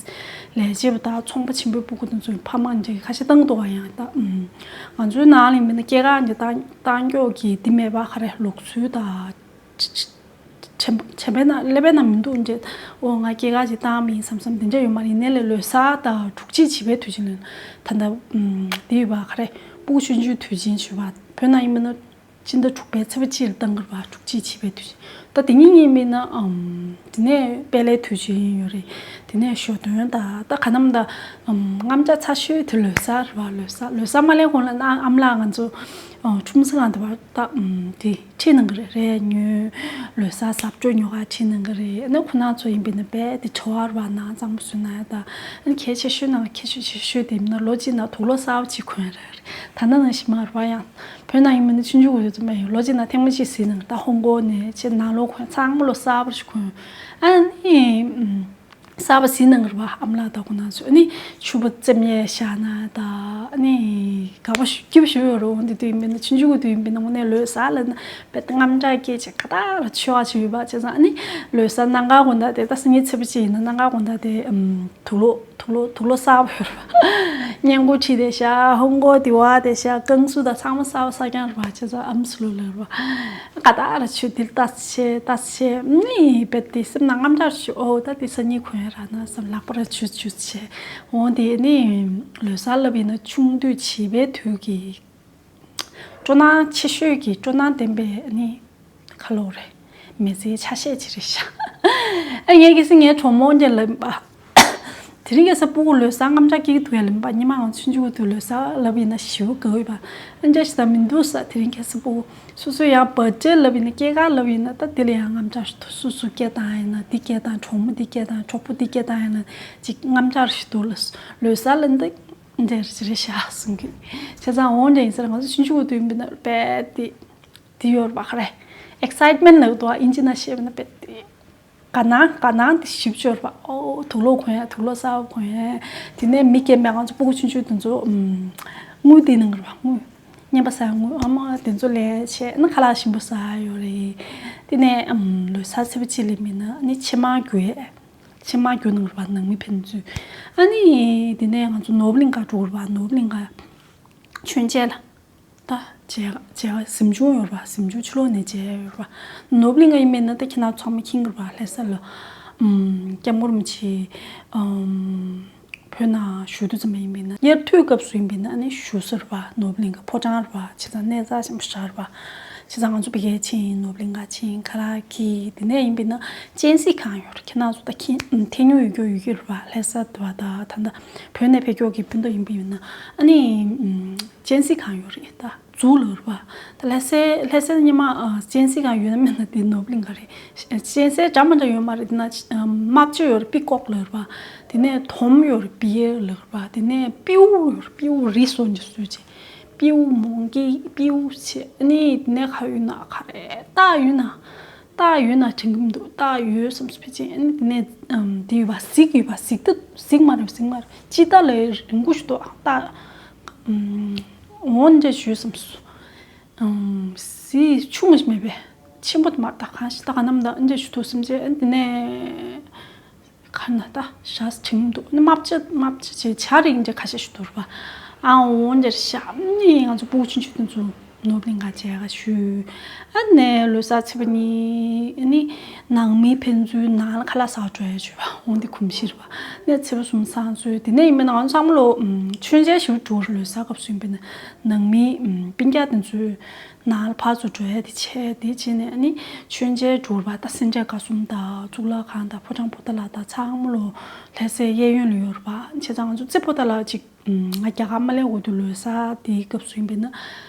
བྱེད་པ་དང་ཚོང་པ་ཆེན་པོའི་སྤུ་གུ་དེ་ཚོ་ཕ་མ་འདྲ་གས་ཁ་ཤས་བཏང་འདུག་བ། ཡང་ད་ང་ཚོའི་ནང་ལ་ཡིན་མིན་ན་སྐྱེས་སྐར་འདྲ་བཏང་བཏང་ཀྱོག་གི་དེ་མེད་པ། ག་རེ་ལུགས་སྲོལ་དང་། བྱམས་པའི་ནང་ཀླད་པའི་ནང་མི་འདུག་འདྲེ། ཨོ་ང་སྐྱེས་སྐར་ཅིག་བཏང་མིན་བསམ་བསམ་དེ་འདྲ་ཡོད་མ་རེད། ཡིན་ནའི་ལས་ལོ་གསར་དང་དྲུག་གཅིག་བྱིས་པའི་དུས་ཆེན་ལ་ད་ལྟ་དེ་ཡོད་པ། ག་རེ་སྤུ་གུ་ཆུང་ཆུང་དུས་ཆེན་ཞུ་བ། བོད་ནང་ཡིན་མིན་ན་སྤྱི་ཟླ་དྲུག་པའི་ཚེས་པ་གཅིག་ལ་བཏང་གི་རེད་པ། དྲུག་གཅིག་བྱིས་པའི་དུས་ཆེན། ད་དེ་གཉིས་གཉིས་མིན་ན་ཨམ། དེ་ནས་དཔལ་ལྷའི་དུས་ཆེན་ཡོད་རེད། དེ་ནས་ཞོ་སྟོན་དང་ད་ག་ནམ་ད་ཨམ། རྔམ་ཅག་ཚ་ཤོས་དེ་ལོ་གསར་རེད་པ། ལོ་གསར་ལོ་གསར་མ་སླེབས་གོང་ལ་ན་ཨམ་ལགས་ང་ཚོ་ཨ། ཁྲོམ་གཟིགས་ཁང་དུ་བར་ད་ཨམ། དེ་ཁྲིད་གནང་གི་རེད། རས་ཉོས། ལོ་གསར་གཟབ་མཆོར་ཉོ་གར་ཁྲིད་གནང་གི་རེད། ཨ་ནི་ཁོ་ན་ཚོ་ཡིན་པས་ན་རྦད་དེ་བྲོ་བ་རེད་པ། ནང་གཙང་པོ་བཟོས་གནང་ཡ་ད། ཨ་ནི་གལ་ཆེ་ཤོས་ནང་གལ་ཆེ་ཤོས་དེ་མིན་ན་ལོ་གཅིག་ནང་དུག་ལོག་གསར་པ་གཅིག་གོན་ཡ་རེད། ད་ནང་ནང་བཞིན་མ་རེད་པ། ཡང་བོད་ནང་ཡིན་མིན་ན་ཆུང་ཆུང་འོས་ཙམ་མ་ཡིན། ལོ་གཅིག་ནང་ཐེངས་མ་གཅིག་གཟིགས་གནང་། ད་ཧོང་ཀོང་ནས་ཆེ་ནང་ལོགས་གོན་ཚང་མ་ལོ་གསར་པ་ཞིག་གོན། ཨ་ནི་ཨམ། གསར་པ་གཟིགས་གནང་གི་རེད་པ། ཨ་མ་ལགས་དང་ཁོ་ན་ཚོས། ཨ་ནི་ཕྱུ་པ་བཙེམ་ཡས་བཞག་ན་ད་ཨ་ནི་དགའ་པོ་ཞུ་སྐྱིད་པོ་ཞུ་ཡོད་རེད། འོ་འདི་དུས་ཡིན་པས་ན་ཆུང་ཆུང་གི་དུས་ཡིན་པས་ན་དངོས་གནས་ལོ་གསར་ལ་ན་དཔེ་རྔམ་ཅག་སྐྱེས་བྱས་ག་ད་ར་ཆོ་བ་བྱས་ཡོད་པ། བྱས་ཙང་ཨ་ནི་ལོ་གསར་གནམ་གང་དགོང་དག་དེ་ད་སང་ཉིན་ཚེས་པ་གཅིག་ཡིན་ན་གནམ་གང་དགོང་དག་དེ་ཨམ། དུག་ལོག་དུག་ལོག་དུག་ལོག་གསར་པ་ཡོད་རེད་པ། སྔས་མགོ་ཁྲིད་བསྡད་ཤག་ཧོང་ཀོང་དེ་བ་བསྡད་ཤག་ཀན་སུའུ་དང་ཚང་མ་གསར་པ་གསར་རྐྱང་རེད་པ། བྱས་ཙང་ཨམ་སྲུ་ལོ་ལོ་རེད་པ། ག་ད་ར་ཆུ་དིལ་ཏ་ཆེ་ཏ་ཆེ་ནི་བེད་དེ་སེམས་ནང་རྔམ་ཅག་ཞུ། ཨོ་ད་དེ་སང་ཉིན་གོན་ཡ་རག་ན་བསམ། ལག་པ་ར་ཆུ་ཆུ་ཆེ། འོ་དེ་ནི་ལོ་གསར་ལབ་ཡིན་ན་ཆུང་དུས་བྱིས་པའི་དུས་ཀྱི་སྤྲོ་སྣང་ཆེ་ཤོས་ཀྱི་སྤྲོ་སྣང་ལྡན་པའི་ནི་ཁ་ལོ་རེད། མི་ཚེའི་ཆ་ཤས་ཅིག་རེད་ཤག་ཨ་ངས་གལ་སྲིད་ངའི་གྲོགས་མོ་འདྲ་ལབ་པ། དེ་རིང་ཁ་སང་སྤུ་གུ་ལོ་གསར་རྔམ་ཅག་སྐྱེ་གི་འདུག་ཡ་ལབ་པ། སྔོན་མ་ང་ཆུང་ཆུང་དུས་ལོ་གསར་ལབ་ཡིན་ན་ཞེ་པོ་དགའ་འོས་པ། ཨ་འདྲ་ཞིག་ད་མི་འདུག་ས། དེ་རིང་ཁ་སང་སྤུ་གུ་སོ་སོ་ཡང་བར་ཐི་ཌེ་ལབ་ཡིན་ན་སྐྱེས་སྐར་ལབ་ཡིན་ན་ད་དེ་ལ་ཡང་རྔམ་ཅག་ཞིག་འདུག་སོ་སོ་སྐད་བཏང་ཡིན་ན་འདི་སྐད་བཏང་། གྲོགས་མོ་འདི་སྐད་བཏང་། གྲོགས་པོ་འདི་སྐད་བཏང་ཡིན་ན་ཅིག་རྔམ་ཅག་ཞིག་འདུག་ལ། ལོ་གསར་ལ་འདི་འདྲ་ཞིག་རེད་ཤག་གསུང་གི། བྱས་ཙང་འོ་འདྲ་ཡིན་ས་རེད། ང་ཚོ་ཆུང་ཆུང་དུས་ཡིན་པ་ན་རྦད་དེ། དེ་ཡོད་རེད་པ། ག་རེ། ཨེག་སའིཊ་མེན་ཊི་ལབ་འདུག་པ། ཨིན་ཇི་ནང་བཤད་པ་ན་རྦད་དེ། དགའ་སྣང་དགའ་སྣང་དེ་ཞེ་པོ་ཅིག་ཡོད་རེད་པ། ཨོ་དུག་ལོག་གོན་ཡ། དུག་ལོག་གསར་པ་གོན་ཡ། དེ་ནས་མི་རྒན་པ་ང་ཚོ་སྤུ་གུ་ཆུང་ཆུང་དེ་ཚོ་ཨམ། དངུལ་སྟེར་གནང་གི་རེད་པ། དངུལ། རྔན་པ་ཟ་ཡ་དངུལ། ཨ་མ་དེ་ཚོ་ལེན་བྱས་ཨ་ནི་ཁ་ལག་ཞིམ་པོ་ཟ་ཡ་ཡོད་རེད། དེ་ནས་ཨམ། ལོ་གསར་ཚེས་པ་གཅིག་ལ་མིན་ན་ཨ་ནི་ཕྱེ་མར་རྒྱུག་ཡ། ཕྱེ་མར་རྒྱུག་གནང་གི་རེད་པ། ནང་མི་ཕན་ཚུན། ཨ་ནི་དེ་ནས་ང་ཚོ་ནོར་བུ་གླིང་ག་འགྲོ་གི་རེད་པ། ནོར་བུ་གླིང་ག་མཆོད་མཇལ་ལ། ད་མཇལ་མཇལ་གཟིམ་ཆུང་ཡོད་རེད་པ། གཟིམ་ཆུང་ཕྱི་ལོགས་ནས་མཇལ་ཡོད་རེད་པ། ནོར་བུ་གླིང་ག་ཡིན་པས་ན་ད་ཁྱེད་རང་ཚང་མ་མཁྱེན་གི་རེད་པ། ལྷ་ས་ལ་ཨམ། སྐྱབས་མགོན་རིན་པོ་ཆེ་ཨམ། བོད་ནང་བཞུགས་དུས་ཙམ་པ་ཡིན་པས་ན། དབྱར་དུས་སྐབས་སུ་ཡིན་པས་ན་ཨ་ནི་བཞུགས་ས་རེད་པ། ནོར་བུ་གླིང་ག་ཕོ་བྲང་རེད་པ། བྱས་ཙང་གནས་རྩ་ཆེན་པོ་ཞེ་དྲག་རེད་པ། བྱས་ཙང་ང་ཚོ་ཕ་གིར་ཕྱིན། ནོར་བུ་གླིང་ག་ཕྱིན། ཁ་ལག་གིས། དེ་ནས་ཡིན་པས་ན་སྤྱན་གཟིགས་ཁང་ཡོད་རེད། ཁྱེད་རང་ཚོ་ད་མཁྱེན། ཐལ་མོ་ཡོད་རྒྱུ་ཡོད་ཀྱི་རེད་པ། ལྷ་ས་དུ་བ་ད་ད་ད་བོད་ནས་ཕེབས་མཁན་གྱི་སྤུན་ཟླ་ཡིན་པ་ཡིན་ན་ཨ་ནི་སྤྱན་གཟིགས་ཁང་ཡོད་རེད། ད་ཛུ་ལབ་རེད་པ། ད་ལྷ་སའི་ལྷ་སའི་སྔོན་མ་སྤྱན་གཟིགས་ཁང་ཡོད་ན་མེད་ན་དེ་ནོར་བུ་གླིང་ག་རེད། སྤྱན་གཟིགས་འདྲ་མི་འདྲ་ཡོད་མ་རེད། དེ་ན་རྨ་བྱ་ཡོད་རེད། པི་ཀོག་ལབ་རེད་པ། དེ་ནས་དོམ་ཡོད་རེད། པི་ཡེར་ལབ་རེད་པ། དེ་ནས་སྤྲེའུ་ཡོད་རེད། སྤྲེའུ་རི་སོ་འདྲ་བཟོས་བྱས། སྤྲེའུ་མོང་ཀི་སྤྲེའུ་བྱས། ཨ་ནི་དེ་ནས་ག་ཡོད་ན། ག་རེ་སྟག་ཡོད་ན། སྟག་ཡོད་ན་དྲན་གྱི་མི་འདུག་སྟག་ཡོད་བསམ་སོང་ཕལ་ཆེར། ཨ་ནི་དེ་ནས་ཨམ། དེ་ཡོད་པ། གཟིག་ཡོད་པ། གཟིག་ད་གཟིག་མ་རེད། གཟིག་མ་རེད། ཅི་ད་ལས་རིང་པོ་ཞིག་འདུག་སྟག་ཨམ། འོ་འདྲ་ཞིག་ཡོད་བསམ་སོང་། ཨམ། གཟིག་ཆུང་ཞིག་མེད་པས། ཆེན་པོ་དེ་མ་རེད། ད་གང་ཞིག་ད་ག་ནམ་ད་འདྲ་ཞིག་འདུག་བསམ་བྱས། ཨ་ནི་དེ་ནས། ག་རེ་ན་ད་ཞག་ཐིམ་འདུག་ནི་རྨ་བྱ་རྨ་བྱ་བྱས་བྱ་རིགས་འདྲ་ཁ་ཤས་ཤིག་འདུག་རེད་པ། ཨ་འོ་འདིར་ཞག་ནི་ང་ཚོ་སྤུ་གུ་ཆུང་ཆུང་དེ་ཚོ་ནོར་བུ་གླིང་ག་མཇལ་ག་ཞུས། ཨ་ནི་ལོ་གསར་ཚེས་པ་གཉིས་ནི་ནང་མི་ཕན་ཚུན་ནང་ལ་ཁ་ལག་ཟ་འགྲོ་ཡ་བྱོས་པ། འོ་འདི་གོམས་གཤིས་རེད་པ། ནས་ཚེས་པ་གསུམ་སང་ཚོས་དེ་ནས་ཡིན་པས་ན་ང་ཚོ་ཚང་མ་ལོ་མཆོད་མཇལ་ཞུ་འགྲོ་རེད། ལོ་གསར་སྐབས་སུ་ཡིན་པས་ན་ནང་མི་སྤུན་ཀྱག་དེ་ཚོས། ནང་ལ་ཕར་ཚུར་འགྲོ་ཡ་དེ་བྱས། དེ་བྱས་ནས་ཨ་ནི་མཆོད་མཇལ་འགྲོ་བ་ད་སེ་འབྲས་དགའ་གསུམ་དང་གཙུག་ལག་ཁང་དང་ཕོ་བྲང་པོ་ཏ་ལ་དང་ཚང་མ་ལོ་ལྷ་སའི་གཡས་གཡོན་ལ་ཡོད་རེད་པ། བྱས་ཙང་ང་ཚོ་རྩེ་པོ་ཏ་ལ་ཅིག་ང་རྒྱ་གར་མ་སླེབས་གོང་དུ་ལོ་གསར་དེའི་སྐབས་སུ་ཡིན་པས་ན།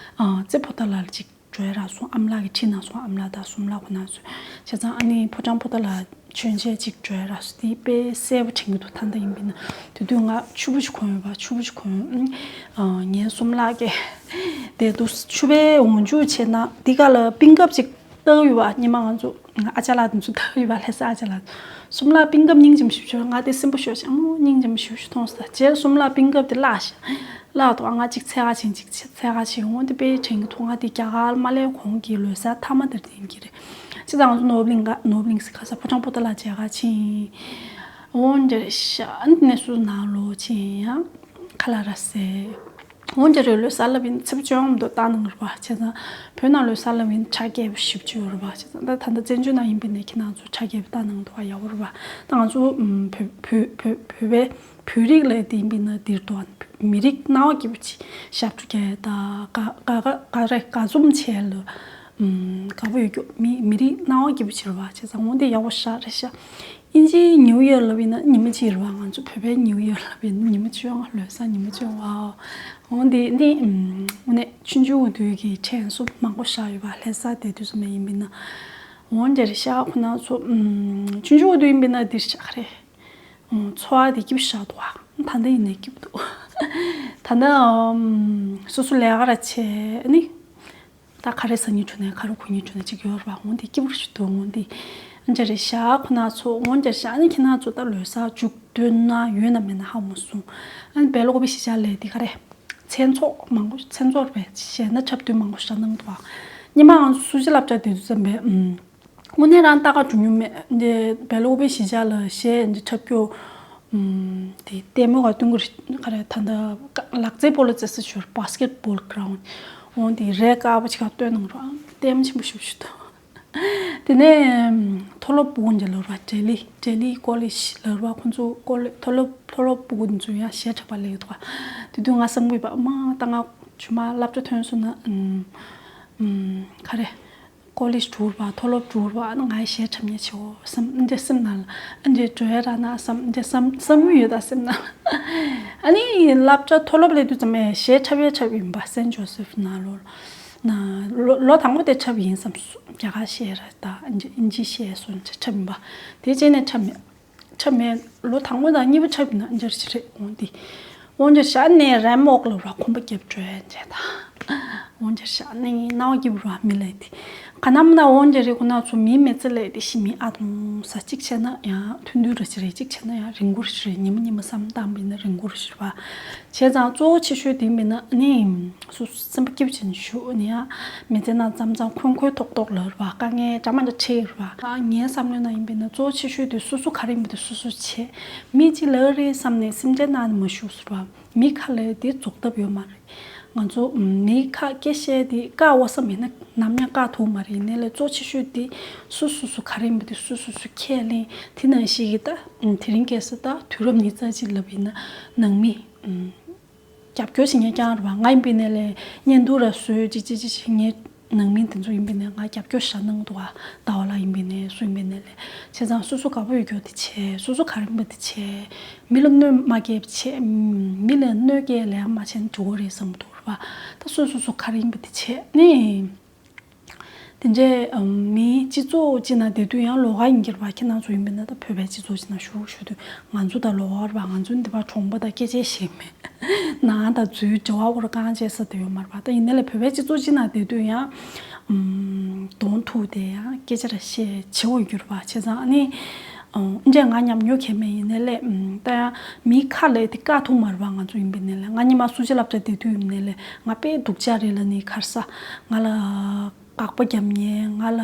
རྩེ་པོ་ཏ་ལ་ཅིག་འགྲོ་ཡ་རག་སོང་། ཨ་མ་ལགས་ཀྱིས་ཁྲིད་གནང་སོང་། ཨ་མ་ལགས་དང་གསུམ་ལགས་ཁོ་ན་ཚོས། བྱས་ཙང་ཨ་ནི་ཕོ་བྲང་པོ་ཏ་ལ་མཆོད་མཇལ་ཅིག་འགྲོ་ཡ་རག་སོང་། དེ་དཔེ་གསལ་པོ་དྲན་གྱི་འདུག་ད་ལྟ་ཡིན་པས་ན། དེ་དུས་ང་ཕྱུ་པ་ཞིག་གོན་ཡོད་པ། ཕྱུ་པ་ཞིག་གོན། ཨ། ངའི་གསུམ་ལགས་ཀྱིས་དེ་དུས་ཕྱུ་པའི་འོག་འཇུག་བྱས་ན་འདི་ག་ལ་པིན་ཀབ་ཅིག་བཏགས་ཡོད་པ། སྔོན་མ་ང་ཚོ་ཨ་ཅག་ལགས་དེ་ཚོ་བཏགས་ཡོད་པ། ལྷ་ས་ཨ་ཅག་ལགས། གསུམ་ལགས་པིན་ཀབ་སྙིང་རྗེ་མོ་ཞེ་པོ་ཅིག་ཡོད། ང་དེ་སེམས་པ་ཤོར་ཤག་ཨ་མོ་སྙིང་རྗེ་མོ་ཞེ་པོ་ཅིག་མཐོང་སོང་། ད་རྗེས་གསུམ་ལགས་པིན་ཀབ་དེ་བརླགས་ཤག་བརླག་འདུག་ང་གཅིག་འཚོལ་ག་ཕྱིན། གཅིག་འཚོལ་ག་ཕྱིན། འོ་དེ་དཔེ་དྲན་གྱི་འདུག་ང་དེ་རྒྱ་གར་མ་སླེབས་གོང་གི་ལོ་གསར་མཐའ་མ་དེར་དེ་ཡིན་གྱི་རེད། བྱས་ཙང་ང་ཚོ་ནོར་བུ་གླིང་ག་ནོར་བུ་གླིང་ཟེར་ག་ས་ཕོ་བྲང་པོ་ཏ་ལ་མཇལ་ག་ཕྱིན། འོ་འདྲ་རེད་ཤག་ཨ་ནི་དེ་ནས་སུ་ནང་ལོགས་ཕྱིན་ཡང་ཁ་ལག་རག་སོང་། འོ་འདྲ་རེད། ལོ་གསར་ལབ་ཡིན་ཚེ་བཅོ་ལྔ་མདོ་བཏང་གནང་རེད་པ། བྱས་ཙང་བོད་ནང་ལོ་གསར་ལབ་ཡིན་ཕྱག་རྒྱས་པ་ཞེ་པོ་ཅིག་ཡོད་རེད་པ། བྱས་ཙང་ད་ད་ལྟ་བཙན་བྱོལ་ནང་ཡིན་པས་ན་ཁྱེད་རང་ཚོ་ཕྱག་རྒྱས་པ་བཏང་གནང་འདུག་ག་ཡག་པོ་རེད་པ། ད་ང་ཚོ་ཨམ་བོད་བོད་བོད་བོད་པའི་བོད་རིགས་ལ་དེ་ཡིན་པས་ན་འདིར་འདུག་ག་མི་རིགས་སྣང་བ་སྐྱིད་པོ་ཅིག་ཞབས་བྲོ་རྒྱག་ཡ་ད་ག་ག་ག་ག་རེ་ག་འཛོམས་བྱས་ལ་ཨམ་དགའ་པོ་ཡོད་རྒྱུ། མི་མི་རིགས་སྣང་བ་སྐྱིད་པོ་ཅིག་རེད་པ། བྱས་ཙང་འོ་འདི་ཡག་པོ་ཞེ་དྲག་རེད་ཤག་ཨིན་ཇིའི་ནིའུ་ཡར་ལབ་ཡིན་ན་ཉི་མ་གཅིག་རེད་པ། ང་ཚོ་བོད་པའི་ནིའུ་ཡར་ལབ་ཡིན་ན་ཉི་མ་བཅོ་ལྔ། ལོ་གསར་ཉི་མ་བཅོ་ལྔ། འོ་འདི་འདི་ཨམ་དངོས་གནས་ཆུང་ཆུང་དུས་ཀྱི་དྲན་གསོ་མང་པོ་བཞག་ཡོད་པ། ལྷ་ས་དེ་དུས་ཙམ་པ་ཡིན་པས་ན། འོ་འདྲ་རེད་ཤག་ཁོ་ན་ཚོ་ཨམ་ཆུང་ཆུང་དུས་ཡིན་པས་ན་འདིར་ཤག་རེད། ཨོ། འཚོ་བ་དེ་སྐྱིད་པོ་ཞེ་དྲག་འདུག་ག་ད་ལྟ་ཡིན་ནའི་སྐྱིད་པོ་འདུག་ད་ལྟ་ཨམ་སོ་སོ་ལས་ཀ་ར་བྱས་ནི། ད་ག་རེ་ཟ་སྙིང་བྲོ་ནའི་ག་རེ་གོན་སྙིང་བྲོ་ནའི་ཅིག་ཡོད་རེད་པ། འོ་འདི་སྐྱིད་པོ་ཞིག་འདུག་འོ་འདི་འདྲ་རེད་ཤག་ཁོ་ན་ཚོ། འོ་འདྲ་ཤག་ཨ་ནི་ཁྱེད་རང་ཚོ་ད་ལོ་གསར་མཇུག་སྡོད་ན་ཡོད་ན་མེད་ན་ཧ་མ་སོང་། ཨ་ནི་སྦེལ་ཀོབ་གཞིས་ཆགས་ལ་དེ་ག་རེ། མཚན་ཚོགས་མང་པོ། མཚན་ཚོགས་རེད་པས། གཞས་སྣ་འཁྲབ་སྟོན་མང་པོ་ཞིག་གནང་འདུག་ག་སྔོན་མ་ང་ཚོ་སུ་ཇི་སློབ་གྲྭ་དེ་དུས་ཙམ་པས་ཨམ། དངོས་གནས་རང་ལྟ་ག་འགྲོ་མྱོང་མེད། འདི་སྦེལ་ཀོབ་གཞིས་ཆགས་ལ་གཞས་འདི་འཁྲབ་རྒྱུ། ཨམ། དེ་ལྟད་མོ་ག་སྟོན་གི་རེད། ག་རེ་ད་ལྟ་ལག་རྩེད་སྤོ་ལོ་རྩེ་ས་ཞོར་བྷ་སི་ཀེ་ཊི་བྷོལ་གྷི་རའུན་ཌི། འོ་འདི་རེད། དཀར་པོ་ཅིག་ག་སྟོན་གནང་རོགས། ལྟད་མོ་ཆེན་པོ་ཞེ་པོ་ཞིག་འདུག་དེ་ནས་མཐོ་སློབ་ཕྲུ་གུ་འདི་ལབ་ར། ཌེ་ལི་ཌེ་ལི་ཀོ་ལེཇ་ལབ་ར། ཁོང་ཚོ་ཀོ་ལེ་མཐོ་སློབ་མཐོ་སློབ་ཕྲུ་གུ་འདི་ཚོ་ཡང་གཞས་འཁྲབ་པ་སླེབས་འདུག་དེ་དུས་ང་བསམ་གི་ཡོད་པ། མ་ད་ང་ཆུང་མ་སློབ་གྲྭ་ཐོན་སོང་ན། ཨམ། ཨམ། ག་རེ། ཀོ་ལེཇ་འགྲོ་ར་མཐོ་སློབ་འགྲོ་ར་ང་ཡི་གཞས་འཁྲབ་མཁན་བྱེད་འོ་བསམ། འདི་སེམས་ནང་ལ་འདི་འགྲོ་ཡ་རག་ན་བསམ། འདི་བསམ་བསམ་ཡོད་ད་སེམས་ནང་། ཨ་ནི་སློབ་གྲྭ་མཐོ་སློབ་སླེབས་དུས་ཙམ་པས་གཞས་འཁྲབ་ཡ་འཁྲབ་ཡིན་པ། སེན་ཇོ་སེབ་ནང་ལོ་ན་ལོ་ལོ་དང་པོ་དེ་འཁྲབ་ཡིན་བསམ་སོང་། རྒྱ་གར་གཞས་ར་ད་ཨིན་ཇི་ཨིན་ཇི་གཞས་སོགས་འཁྲབ་ཡིན་པ། དེ་རྗེས་ནས་འཁྲབ་མེད། འཁྲབ་མེད། ལོ་དང་པོ་དང་གཉིས་པ་འཁྲབ་ཡིན་ན་འདི་འདྲ་ཞིག་རེད། འོ་འདི། འོ་འདི་འདྲ་ཞིག་ཨ་ནི་རེམ་ཝོག་ལབ་ར། གོམ་པ་རྒྱབ་འགྲོ་ཡ་འདྲ་ད། འོ་འདི་འདྲ་ཞིག་ཨ་ནི་སྣང་བ་སྐྱིད་པོ་ར་མི་ལ་དེ། ག་ནམ་ན་འོ་འདི་འདྲ་རེད། ཁོ་ན་ཚོ་མིའི་མི་ཚེ་ལ་དེ་ཞིག་མི་ཨ་དུང་ས་གཅིག་བྱས་ན་ཡང་ཐུང་ཐུང་ར་ཞིག་རེད། གཅིག་བྱས་ན་ཡང་རིང་པོ་ར་ཞིག་རེད། ཉི་མ་ཉི་མ་བསམ་བཏང་བ་ཡིན་ན་རིང་པོ་ར་ཞིག་རེད་པ། བྱས་ཙང་གཙོ་བོ་ཆེ་ཤོས་དེ་མིན་ན་ཨ་ནི། སོ་སོ་སེམས་པ་སྐྱིད་པོ་བྱས་ནས་བཞུགས་ནས་ཡང་མི་ཚེ་ནང་མཚམས་མཚམས་འཁོན་འཁོན་ཐོག་ཐོག་ལབ་ར་བ། དཀའ་ངལ་འདྲ་མ་འདྲ་འཕྲད་ཡོད་ར་བ། ཨ་ངའི་བསམ་བློའི་ནང་ཡིན་པས་ན་གཙོ་ཆེ་ཤོས་དེ་སོ་སོ་ག་རེ་ཡིན་པ་དེ་སོ་སོ་བྱེད། མི་གཅིག་ལབ་རེད་བསམ་ནས་སེམས་ཁྲལ་གནང་ནས་མ་བཞུགས་ཟེར་བ། མི་ཁ་ལབ་དེ་རྫོགས་ཐབས་ཡོད་མ་རེད། ང་ཚོ་མི་ཁ་སྐད་བཤད་དེ་བཀག་འོ་བསམ་ཡིན་ན་ནམ་ཡང་བཀག་ཐུབ་མ་རེད། ཡིན་ནའི་ལས་གཙོ་ཆེ་ཤོས་དེ་སོ་སོ་སོ་ག་རེ་ཡིན་པ་དེ་སོ་སོ་སོ་ཁས་ལེན། དེ་ནང་བཞིན་གྱི་ད་དེ་རིང་ཁ་སང་ད་དུས་རབས་ཉི་ཤུ་རྩ་གཅིག་ལབ་ཡིན་ན་ནང་མི། རྒྱབ་སྐྱོར་བྱེད་མཁན་རྐྱང་རེད་པ། ང་ཡིན་པའི་ནས་ལས་བརྙན་ཐུང་ར་བཟོས་ཅིག་ཅིག་ཅིག་བྱེད་མཁན་ནང་མི་དེ་ཚོ་ཡིན་པའི་ནས་ང་རྒྱབ་སྐྱོར་ཞེ་དྲག་གནང་འདུག་ག་ཟླ་བ་ལགས་ཡིན་པའི་ནས་སུ་ཡིན་པའི་ནས་ལས། བྱས་ཙང་སོ་སོ་དགའ་པོ་ཡོད་རྒྱུ་དེ་བྱས། སོ་སོ་ག་རེ་ཡིན་པ་དེ་བྱས། མི་ལ་གནོད་མ་སྐྱེལ་བྱས། མི་ལ་གནོད་སྐྱེལ་ལས་མ་བྱས་ན་འགྲིག་གི་རེད་བསམ་གྱི་འདུག་རེད་པ། ད་སོ་སོ་སོ་ག་རེ་ཡིན་པ་དེ་བྱས་ནི། དེ་འདྲའི་མིའི་སྤྱི་ཚོགས་ཅིག་ནང་བསྡད་དུས་ཡང་ལོགས་ཀ་ཡིན་གྱི་རེད་པ། ཁྱེད་རང་ཚོ་ཡིན་པས་ན་ད་བོད་པའི་སྤྱི་ཚོགས་ཅིག་ནང་བཞུགས་བཞུགས་དུས་ང་ཚོ་ད་ལོགས་ཀ་རེད་པ། ང་ཚོ་འདི་པར་གྲོང་པ་དང་སྐད་ཆ་བཤད་མེད། ནང་དང་འཛུལ་འབྲེལ་བ་སྐོར་གང་བྱས་ས་དེ་ཡོད་མ་རེད་པ། ད་ཡིན་ནའི་ལས་བོད་པའི་སྤྱི་ཚོགས་ཅིག་ནང་བསྡད་དུས་ཡང་གདོང་ཐུག་དེ་ཡང་སྐད་ཆ་ར་བཤད་བྱེད་འོས་གྱུར་པ། བྱས་ཙང་ཨ་ནི། འདྲ་ང་ཉམས་མྱོང་གང་མེད། ཡིན་ནའི་ལས་ད་ཡང་མིའི་ཁ་ལབ་དེ་བཀག་ཐུབ་མ་རེད་པ། ང་ཚོ་ཡིན་པའི་ནས་ལས་ང་ཉི་མ་སུ་ཇི་སློབ་གྲྭ་བསྡད་དུས་ཡིན་ནའི་ལས་ང་དཔེ་སྡུག་ཅག་རེད་ལབ་ནས་ཁར་ས་ང་ལ་དགག་པ་རྒྱབ་མཁན། ང་ལ་